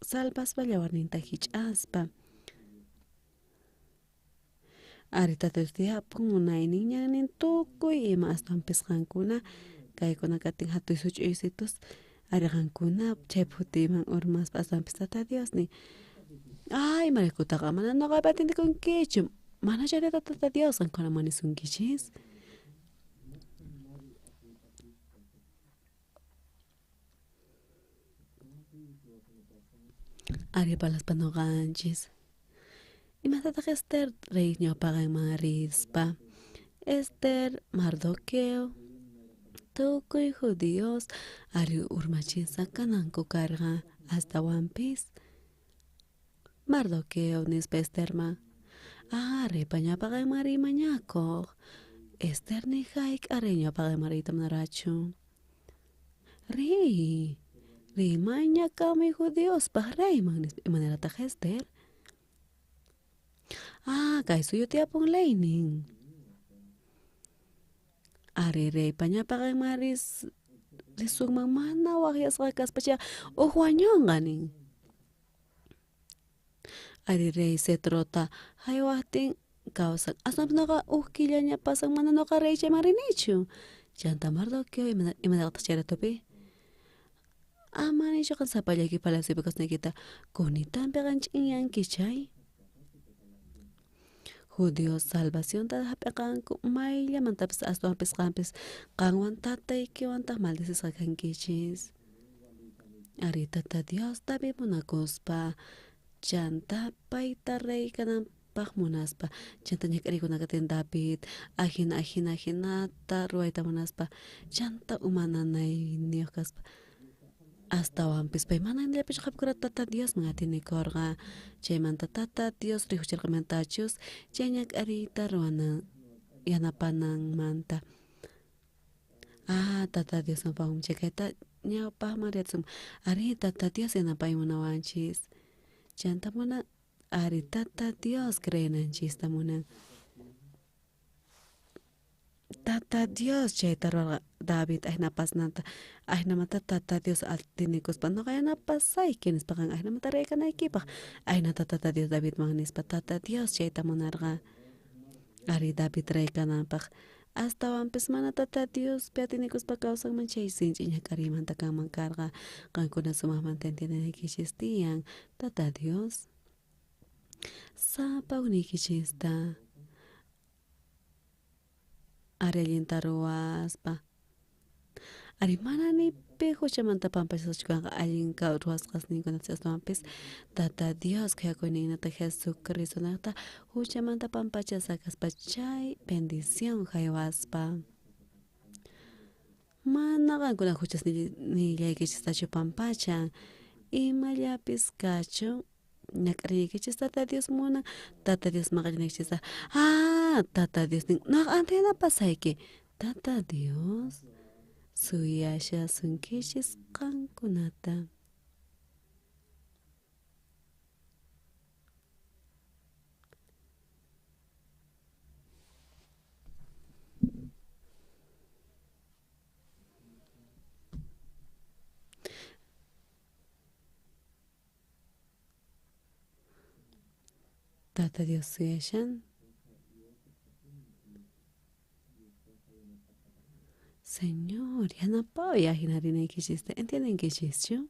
salvaspa llawarninta hich'aspa. Ari Tata Dios tiyapun munaynin ñannin tukuy ima aswanpis qankuna kaykuna katin hatuy such'uysitus ari qankuna chay phutiyman urmaspa aswanpis Tata Dios nin ay imaraykutaqa mana nuqapi atiendekunkichu mana chayta Tata Dios qankuna manisunkichis. Ari parlaspa nuqanchis. Imatataq Esther rey ñawpaqenman rispa Esther, Mardoqueo, tukuy judíos ari urmachisqa kananku karqa astawanpis Mardoqueo nispa Esterman ah reypa ñawpaqenman riy mañakoj Esther ni jayk'a rey ñawpaqenman riyta munarqachu. Riy, riy mañakamuy judiospaj reyman nispa imanerataj Esther. Ah, kay suyu tiyapun leynin. Ari reypa ñawpaqenman risunman mana waqyasqa kaspa chayqa uj wañunqa nin. Ari rey cetrota jaywajtin kawsan aswanpis nuqa uj killaña pasan mana nuqa rey chayman rinichu. Chanta Mardoqueo imanarqataq chay ratopi? Ama nichu qan sapallayki palaciopi kawsanaykita kunitanpi qan ch'inyanki chay. Judíos salvacionta jap'iqanku mayllamantapis aswanpis qanpis qanwan tataykiwantaq maldecisqa kankichis. Ari Tata Dios David munakuspa chanta payta rey kananpaq munaspa chanta ñak'ariykuna katin David ajina ajina ajinata ruwayta munaspa chanta uma nanayniyuq kaspa astawanpis pay mana llapichu qhapakura Tata Diosman atinikurqa chaymanta Tata Dios rikuchirqamantachus chay ñak'ariyta ruwanan yanapananmanta. Ah, Tata Dios yanapawam chay kayta ñawpaqman riyachisunman ari Tata Dios yanapay munawanchis chanta munan ari Tata Dios creenanchista munan. Tata Dios chayta ruwarqa David ajina pasananta ajinamanta Tata Dios atinikuspa nuqa yanapasayki nispa qan ajinamanta rey kanaykipaq ajinata Tata Dios Davidman nispa Tata Dios chayta munarqa ari David rey kananpaq astawanpis mana Tata Diospi atinikuspa kawsanman chay sinch'i ñak'ariymanta kanman karqa qankuna sumaqmanta entiendenaykichis tiyan Tata Dios sapa ujniykichista ari allinta ruwaspa ari mana ni pi huchamanta pampachasqachu kanqa allin ruwasqasninkunata astawanpis Tata Dios khuyakuyninata Jesucristonaqta huchamanta pampachasqa kaspa chay bendición jaywaspa. Mana qankuna huchasnillaykichistachu pampachan imallapis kachun ñak'arinaykichis Tata Dios munan Tata Dios maqallinaykichista ah Tata Dios nin nuqa qanta yanapasayki Tata Dios suyashasunkichis qankunata. Tata Dios suyashan. Señor, yanapaway ajina rinaykichista, ¿entiendenkichischu?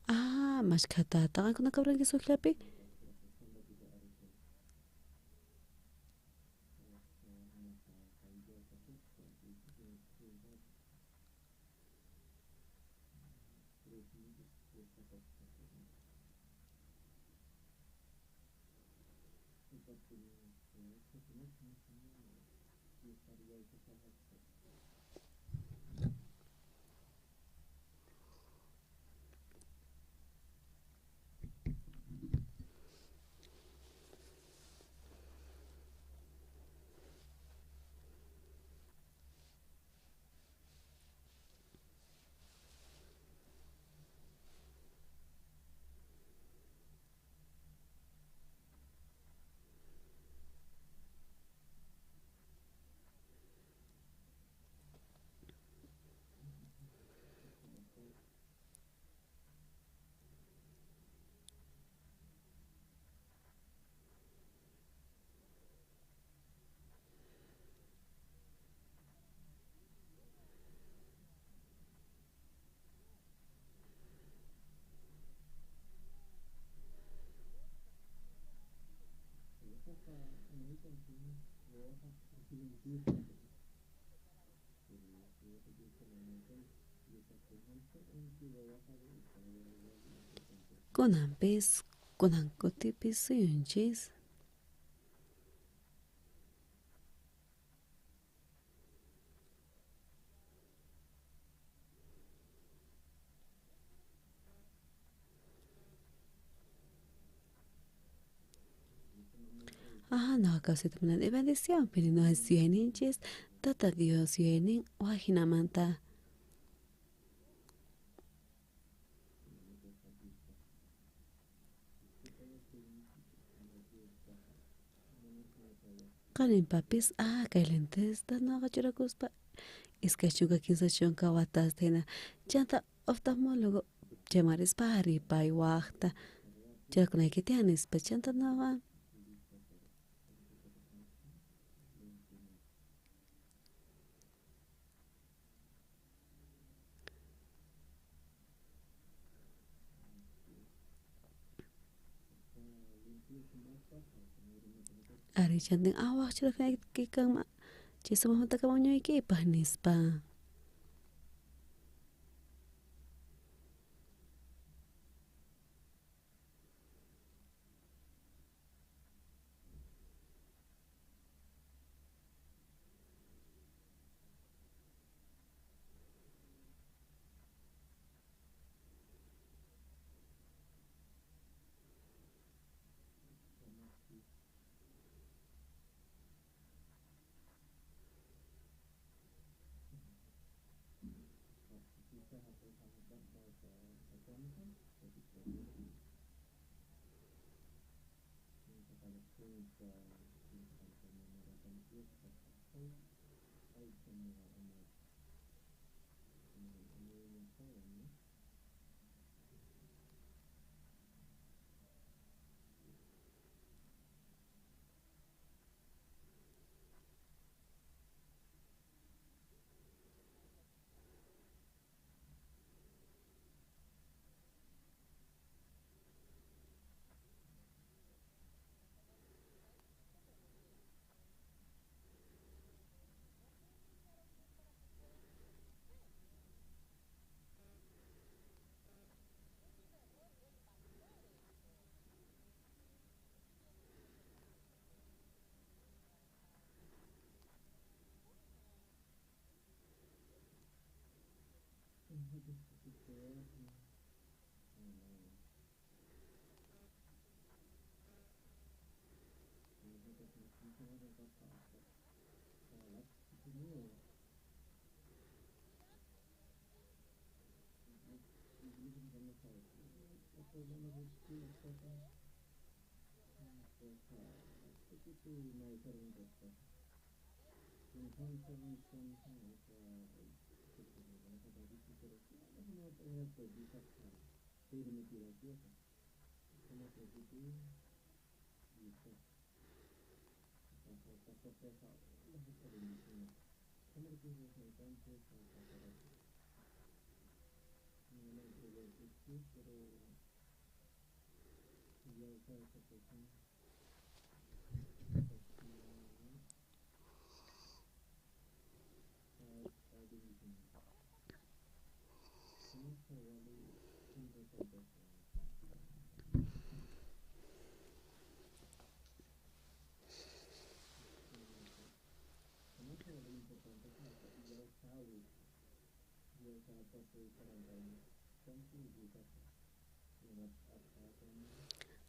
Ah, mashkhatata qankuna kawranki sukllapi. Kunanpis kunan kutipis suyunchis. Ajá, no, kawsayta munani bendición, pero no es yuyayninchis, Tata Dios yuyaynin wajinamanta. Qarinpapis kay lentesta noqa churakuspa 23 watasta hina chanta oftalmólogo chayman ripay waqta churakunayki tiyan nispa chanta noqa. Ari chantin waq churakunayki kanman chay sumaqmanta kamañuykipaq nispa.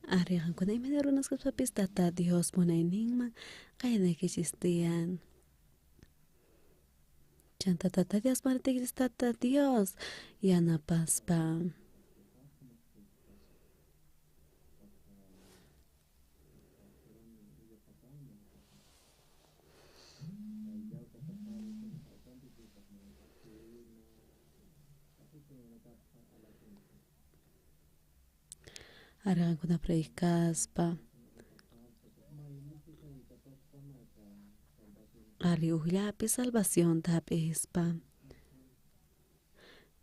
Ari qankuna imayna runas kaspapis Tata Dios munayninman qayanaykichis tiyan. Chanta Tata Dios maratiykichis Tata Dios yanapaspa. Ari qankuna predicaspa. Ari ujllapi salvacionta hap'ispa.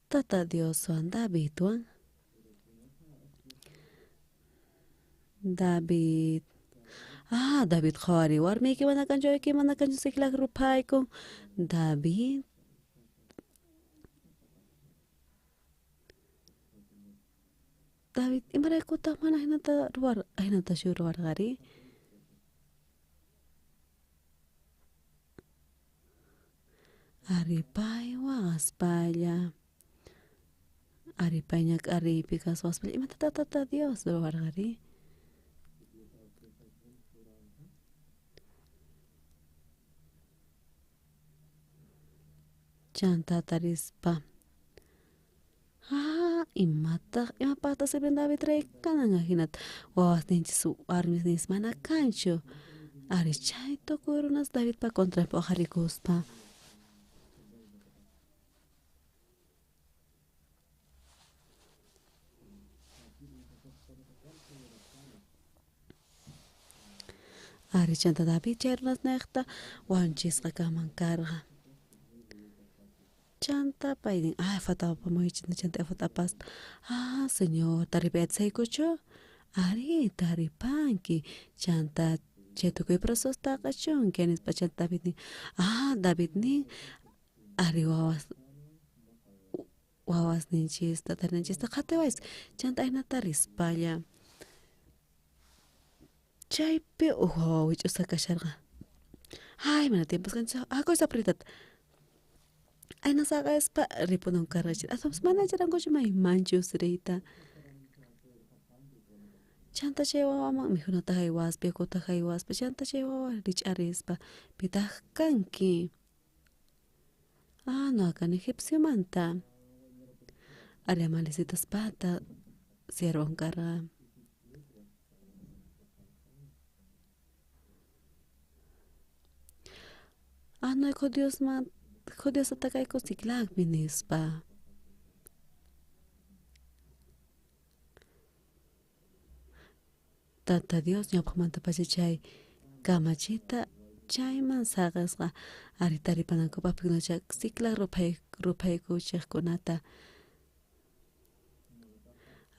Tata Dioswan Davidwan. David Ah, David qhawari warmiyki mana kanchu wawayki mana kanchu Siclag ruphaykun. David David imaraykutaq mana hinata ruwar ahinatachu ruwarqari? Ari pay waqaspalla. Ari pay ñak'ariypi kaswaspalla imatataq tata Dios ruwarqari? Chanta tarispa. Ah, imataq imapaqtaq sirven David rey kanan ahinata wawasninchis warmisninchis mana kanchu. Ari chay tukuy runas Davidpa contranpi uqharikuspa. Ari chanta David chay runasnejta wanchisqa kanman karqa. Chanta pay nin, ay efodta apamuychis chanta efodta apaspa, ah señor taripayachaykuchu? Ari taripanki chanta chay tukuy presosta qhechunki nispa chanta David nin, ah David nin, ari wawas wawasninchista tarinanchista qhatiwaychis chanta ahinata rispalla chaypi uj wawa wich'usqa kasharqa. Ay mana tiempos kanchu haku sapritata. Ayna saqespa ripunan karqa aswanpis mana yacharankuchu maymanchus riyta. Chanta chay wawaman mikhunata jaywaspa yakuta jaywaspa chanta chay wawa rich'arispa pitaq kanki? Ah nuqa kani egipciomanta. Ari amalecitaspata siervon karqa. Ah nuqayku Diosman judiosta takayku Siclagpi nispa. Tata Dios ñawpaqmantapacha chay kamachita chayman saqesqa ari taripanankupaq pikunacha Siclag ruphaykuchiqkunata.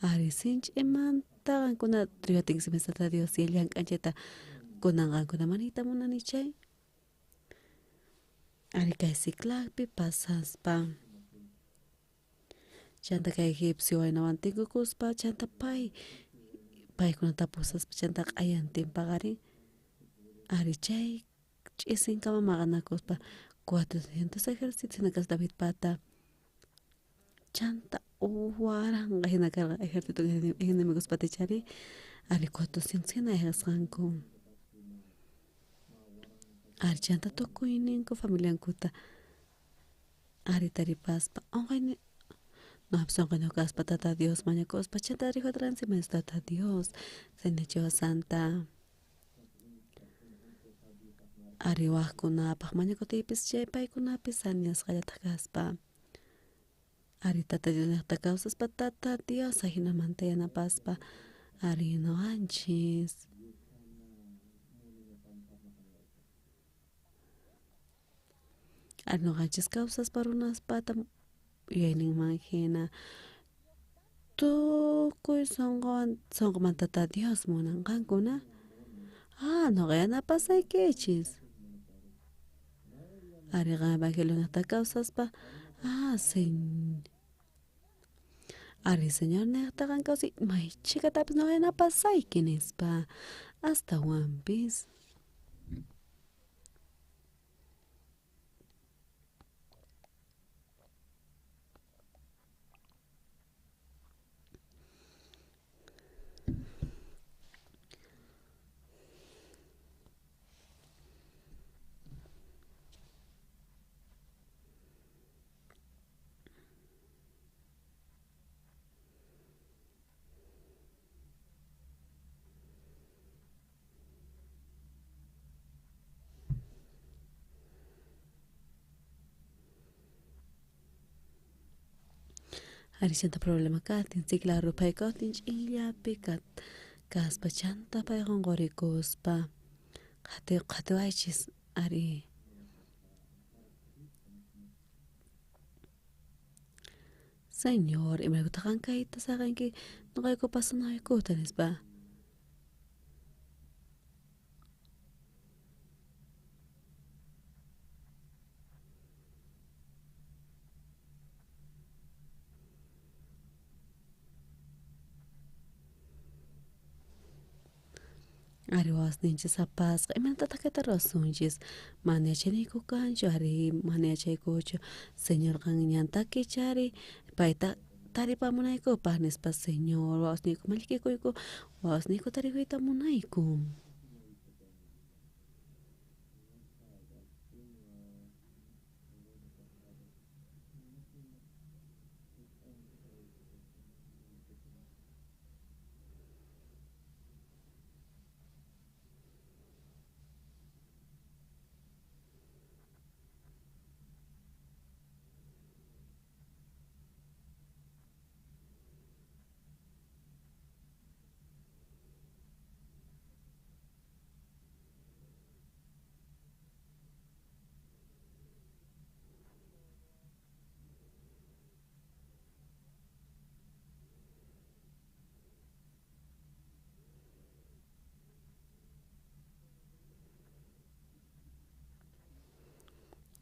Ari sinch'imanta qankuna riwatinkichis Tata Dios llank'an chayta kunan qankuna manayta munani chay. Ari kay Siclagpi pasaspa. Chanta kay egipcio waynawan tinkukuspa chanta pay paykunata pusaspa chanta q'ayantin paqarin ari chay ch'isinkama maqanakuspa 400 ejércitos hina kasqa Davidpata chanta waranqa hina karqa ejército enemigospata ichari ari 400 hina ayqesqanku. Ari chanta tukuyninku familiankuta ari taripaspa onqayni noqapis onqayniyuq kaspa tata Dios mañakuspa chanta rijuatranchik tata Dios santa ari wajkunapaq mañakutiypis chay paykunapis saneasqallataq kaspa ari tata Diosniqta kawsaspa tata Dios ajinamanta yanapaspa ari nuqanchis. Ari nuqanchis kawsaspa runaspata yuyayninman hina tukuy sunquwan sunqumanta tata Dios munanqankuna. Ah nuqa yanapasaykichis. Ari qan evangelionaqta kawsaspa ah ari Señor niqta qan kawsay may chhikatapis nuqa yanapasayki nispa astawanpis. Ari chanta problema kaqtin Siclag ruphaykaqtin ch'inllapi kaspa chanta pay qunqurikuspa qhatiwaychis ari. Señor imaraykutaq qan kayta saqenki nuqayku pasanaykuta nispa. Ari wawasninchis apasqa imaynatataq kayta ruwasunchis mana yachaniyku kanchu ari mana yachaykuchu Señor qan ñanta kichari payta taripamunaykupaq nispa Señor wawasniyku mallkikuyku wawasniyku tarikuyta munayku.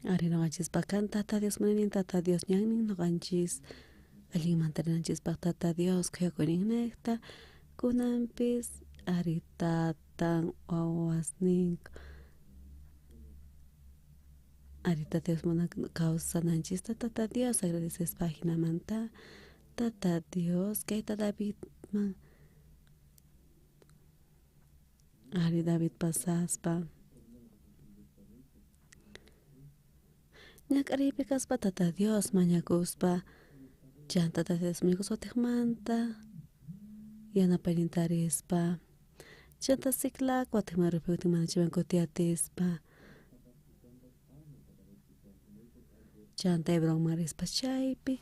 Ari noqanchispaq kan Tata Dios munaynin Tata Dios ñannin noqanchis allinmanta rinanchispaq Tata Dios khuyakuyninniqta kunanpis ari tatan wawasninku ari Tata Dios munan kawsananchista Tata Dios agradecespa jinamanta Tata Dios kayta Davidman ari David pasaspa ñak'ariypi kaspa Tata Dios mañakuspa chanta Tata Dios mañakuspa watiqmanta yanapayninta rispa chanta Siclag watiqman ruphi mana chayman kutiyatispa chanta Hebronman rispa chaypi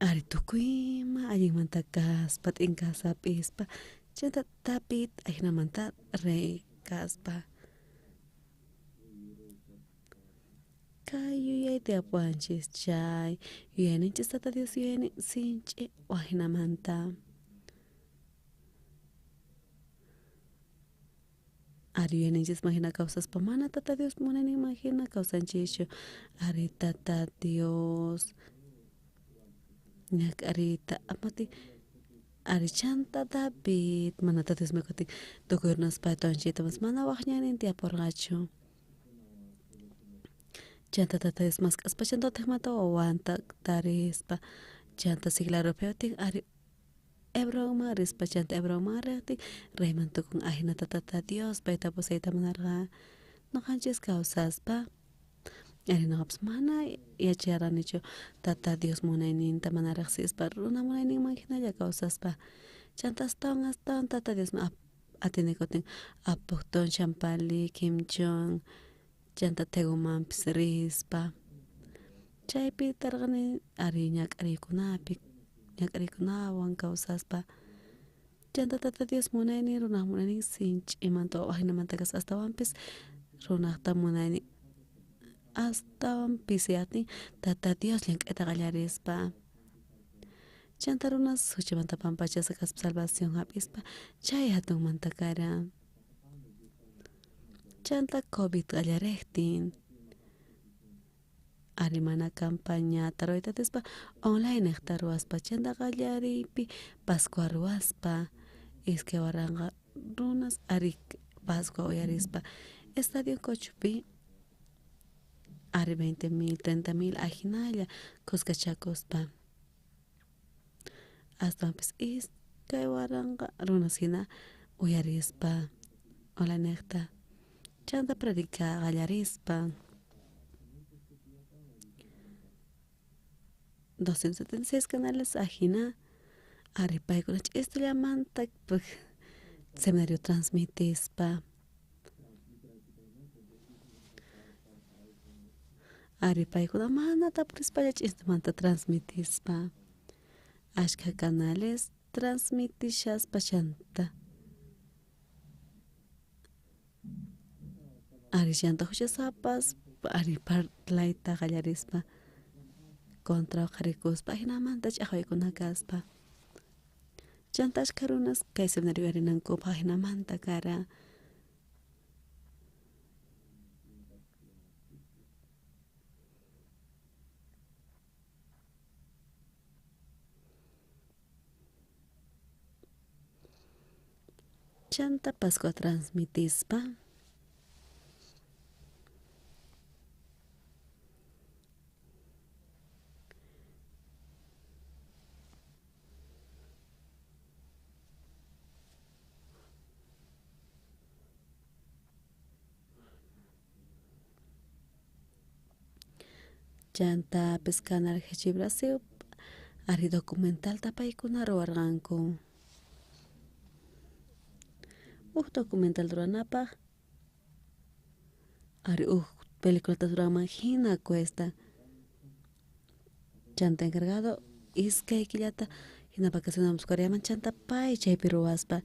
ari tukuyma allinmanta kaspa t'inkas hap'ispa chanta David ajinamanta rey kaspa kay yuyayta yapuwanchis chay yuyayninchis Tata Dios yuyaynin sinch'i wajinamanta ari yuyayninchisman hina kawsaspa mana Tata Dios munayninman hina kawsanchischu ari Tata Dios ñak'ariyta amati ari chanta David mana Tata Dios kutin tukuy runas payta wanchiyta mana waj ñannin tiyapurqachu chanta Tata Dios mask'aspa chanta watiqmanta wawanta tarispa chanta Siclag ruphiwatin ari Hebronman rispa chanta Hebronman riqtin reyman tukun ajinata Tata Dios payta pusayta munarqa noqanchis kawsaspa ari noqapas mana yacharanichu Tata Dios munayninta mana riqsispa runa munayninman hinalla kawsaspa chanta astawan astawan Tata Diosman atinikutin Apuqtun Champali Quimchon chanta Tegumanpis rispa chaypi tarqani ari ñak'ariykunapi ñak'ariykunawan kawsaspa chanta Tata Dios munaynin runaq munaynin sinch'imanta wajinamanta kaspa astawanpis runaqta munaynin astawan pisiyaqtin Tata Dios llank'ayta qallarispa chanta runas huchamanta pampachasqa kaspa salvación hap'ispa chay hatunmanta kara chanta COVID qallariqtin ari mana campañata ruwayta atispa online niqta ruwaspa chanta qallariypi Pascua ruwaspa 2000 runas ari Pascua uyarispa Estadio Cochupi ari 20,000 30,000 ajinalla kuskachakuspa astawanpis 2000 runas hina uyarispa online niqta chanta predica qallarispa 276 canales ajina ari paykuna ch'istillamanta seminario transmitispa ari paykuna mana tapurispalla ch'istimanta transmitispa ashkha canales transmitishaspa chanta ari chanta huchasapas ari parlayta qallarispa contra uqharikuspa ajinamanta ch'aqwaykuna kaspa chanta ashkha runas kay seminario uyarinankupaq ajinamanta kara Chanta Pascua transmitispa. Chanta Canal G Brasil ari documentalta paykuna ruwarqanku. Uj documental ruwanapaj ari uj peliculata ruranman hina cuesta. Chanta encargado iskay killata hina vacacionamos Coreaman chanta pay chaypi ruwaspa.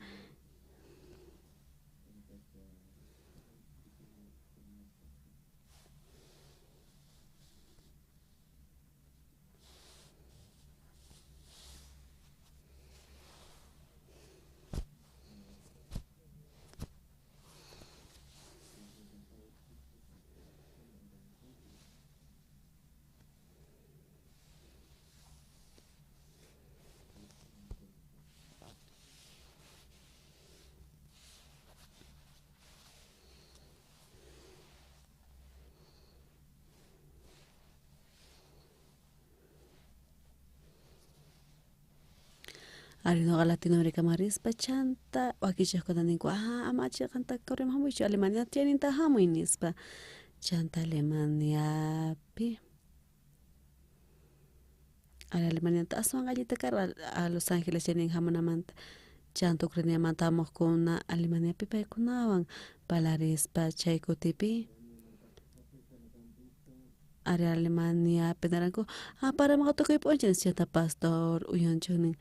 Ari noqa Latinoamericaman rispa chanta wakichaqkuna ninku ama chiqanta Coreaman hamuychu Alemania chayninta hamuy nispa. Chanta Alemaniapi ari Alemaniata aswan allita karqa a Los Angeles chaynin hamunamanta. Chanta Ucraniamanta hamuqkuna Alemaniapi paykunawan parlarispa chay kutipi ari Alemaniapi niranku paramunqa tukuy p'unchay chanta pastor uyunchuk nin.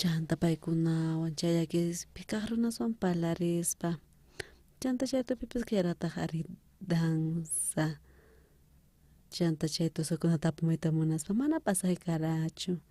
Chanta paykunawan chay llakispi kaq runaswan parlarispa. Chanta chay tupipis kallarqataq ari danza. Chanta chay tusukunata apamuyta munaspa mana pasay karachu.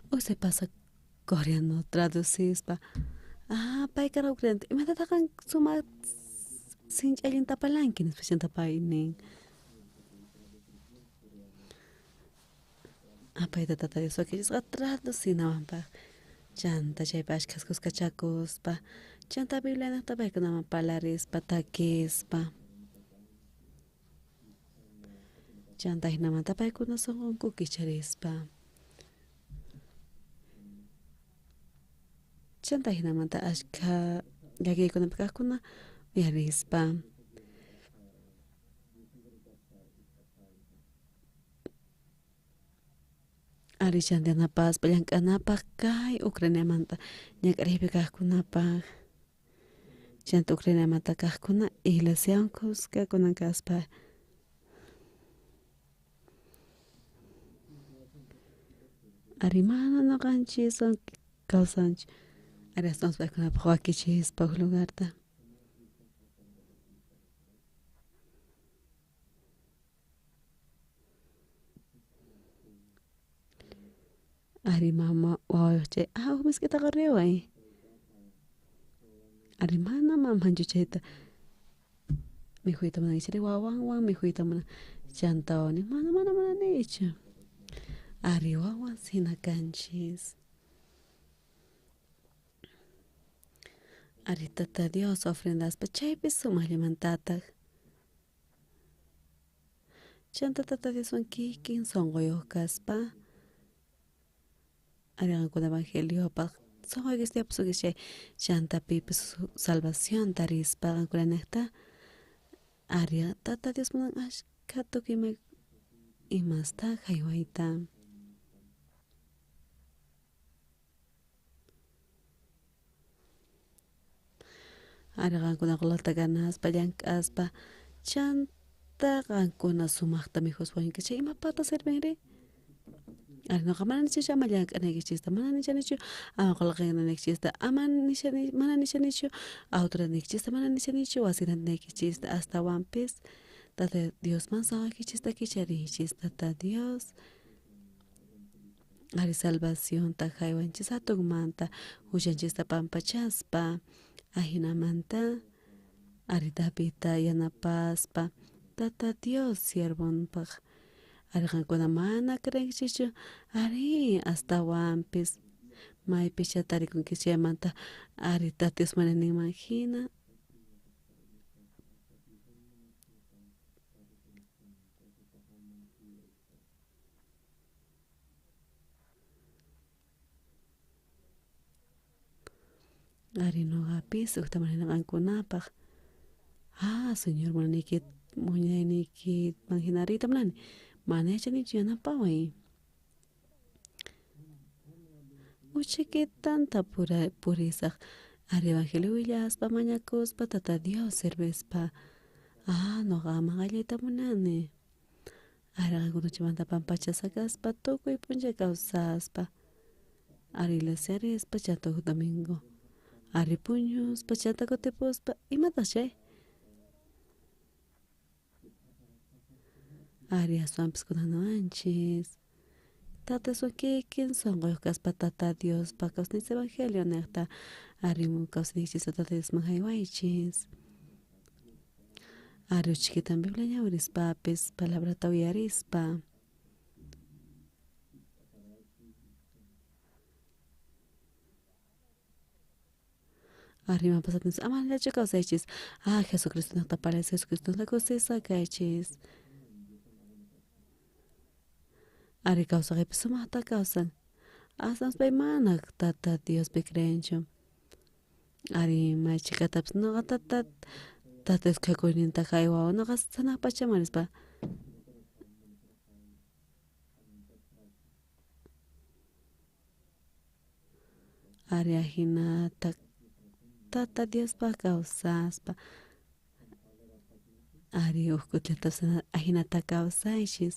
Uj se pasa coreano traducispa. Pay karqa ucraniano imatataq qan sumaq sinchi allinta parlanki nispa chanta pay nin. Payta tata Dios wakichisqa traducinawanpaq. Chanta chaypi ashkhas kuskachakuspa chanta Biblianejta paykunaman parlarispa takispa. Chanta hinamanta paykuna sunqunku kicharispa. Chanta hinamanta ashkha llakiykunapi kaqkuna uyarispa. Ari chanta yanapaspa llank'anapaq kay Ucraniamanta ñak'ariypi kaqkunapaq. Chanta Ucraniamanta kaqkuna iglesiawan kuska kunan kaspa. Ari mana noqanchiswan kawsanchik. Ari astawan paykunapaq wakichispa huk lugarta. Ari mama wawayuq chay huk misk'ita quriway. Ari mana mamanchu chayta mikhuyta munan chayri wawanwan mikhuyta munan. Chanta wawani mana mana munanichu. Ari wawas hina kanchis. Ari tata Dios ofrendaspa chaypi sumaqllamantataq. Chanta tata Dioswan kikin sunquyuq kaspa ari qankuna evangeliopaq sunquykichis tiyapusunkichis chay chanta pipis salvación tarispa qankunanejta ari tata Dios munan ashkha tukuy imasta haywayta. Ari qankuna qolqeta ganaspa llank'aspa chanta qankuna sumaqta mikhuspa wañunkichis chay imapaqtaq sirvinri? Ari nuqa mana nishanichu ama llank'anaykichista, mana nishanichu ama qolqe gananaykichista, ama nishani mana nishanichu auto rantiykichista, mana nishanichu wasi rantinaykichista, astawanpis Tata Diosman sonqoykichista kichariychis. Tata Dios ari salvacionta haywanchis hatunmanta huchanchista pampachaspa, ajinamanta ari Davidta yanapaspa Tata Dios siervonpaq. Ari qankuna mana creenkichischu, ari astawanpis maypichá tarikunkichis chaymanta ari Tata Dios munayninman hina. Ari nuqapis ujta munani qankunapaq. Ah, Señor, munaniyki munayniykiman hina riyta munani. Mana yachanichu, yanapaway. Uchikitanta purisaq ari evangelio willaspa, mañakuspa, Tata Dios servispa. Ah, nuqaman qallayta munani. Ari qankunachimanta pampachasqa kaspa, tukuy p'unchay kawsaspa. Ari iglesia rispa, chanta huk domingo. Ari puñuspa, chanta kutipuspa, imataq chay? Ari aswanpis kunanwanchis. Tata Dioswan kikin sonqoyuq kaspa Tata Diospa kawsayninchis evangelio niqta ari kawsayninchista Tata Diosman haywaychis. Ari uchikitan Biblia ñawirispapis palabrata uyarispa. Ari ima pasaptinchis ama llachu kawsaychis. Ah, Jesucristo niqta parlaychis, Jesucristo niqta kusisqa kaychis. Ari kawsaqaypi sumaqta kawsan. Aswanpas pay mana Tata Diospi creenchu. Ari may chhikatapis nuqa Tata Tata Dios khuyakuyninta haywawan nuqa sanaq pachaman rispa. Ari ajinata Tata Diospaq kawsaspa. Ari huk kutillatapas ajinata kawsaychis,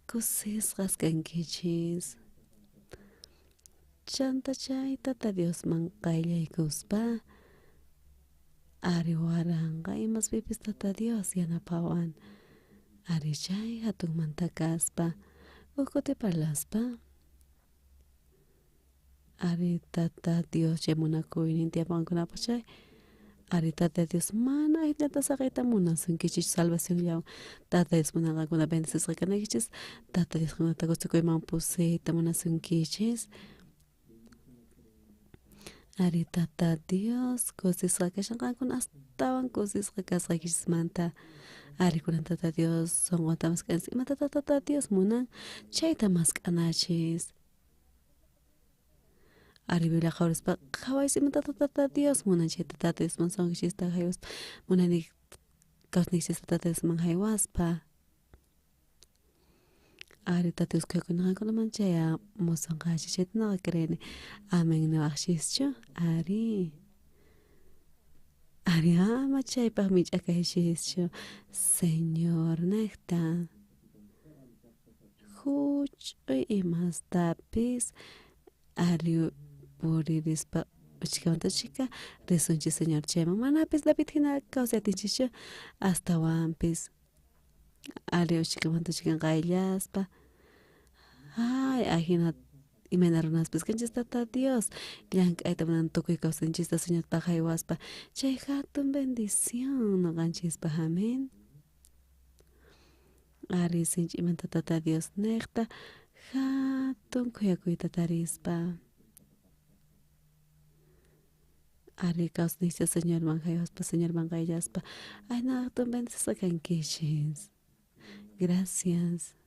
kusisqas kankichis. Chanta chay Tata Diosman qayllaykuspa ari waranqa imaspipis Tata Dios yanapawan. Ari chay hatunmanta kaspa huk kuti parlaspa ari Tata Dios chay munakuynin tiyapankunapaq chay ari Tata Dios mana ajinata saqiyta munasunkichis salvacionllawan. Tata Dios munan qankuna bendecisqa kanaykichis. Tata Dios qankunata kusikuyman pusiyta munasunkichis. Ari Tata Dios kusisqa kashan qankuna astawan kusisqa kasqaykichismanta. Ari kunan Tata Dios sonqonta mask'anchis. Imatataq Tata Dios munan chayta mask'anachis. Ari Biblia qhawarispa qhawaychis imatataq Tata Dios munan chayta Tata Diosman sonqoykichista haywaspa munayni kawsayninchista Tata Diosman haywaspa. Ari Tata Dios khuyakuynin qankunaman chayamusunqachis chayta nuqa creeni. Amén niwaqchischu. Ari. Ari ama chaypaq mich'akaychischu. Señor niqta. Huch'uy imastapis ari puririspa uchikamanta chika risunchis Señor chayman manapis David hina kawsaytinchischu astawanpis ari uchikamanta chikan qayllaspa ay ajina imayna runaspis kanchis Tata Dios llank'ayta munan tukuy kawsayninchista Señorpaq haywaspa chay hatun bendición nuqanchispaq. Amén. Ari sinch'imanta Tata Dios niqta hatun khuyakuyta tarispa. Ari kawsayninchista Señorman haywaspa, Señorman qayllaspa, ayna hatun bendecisqa kankichis. Gracias.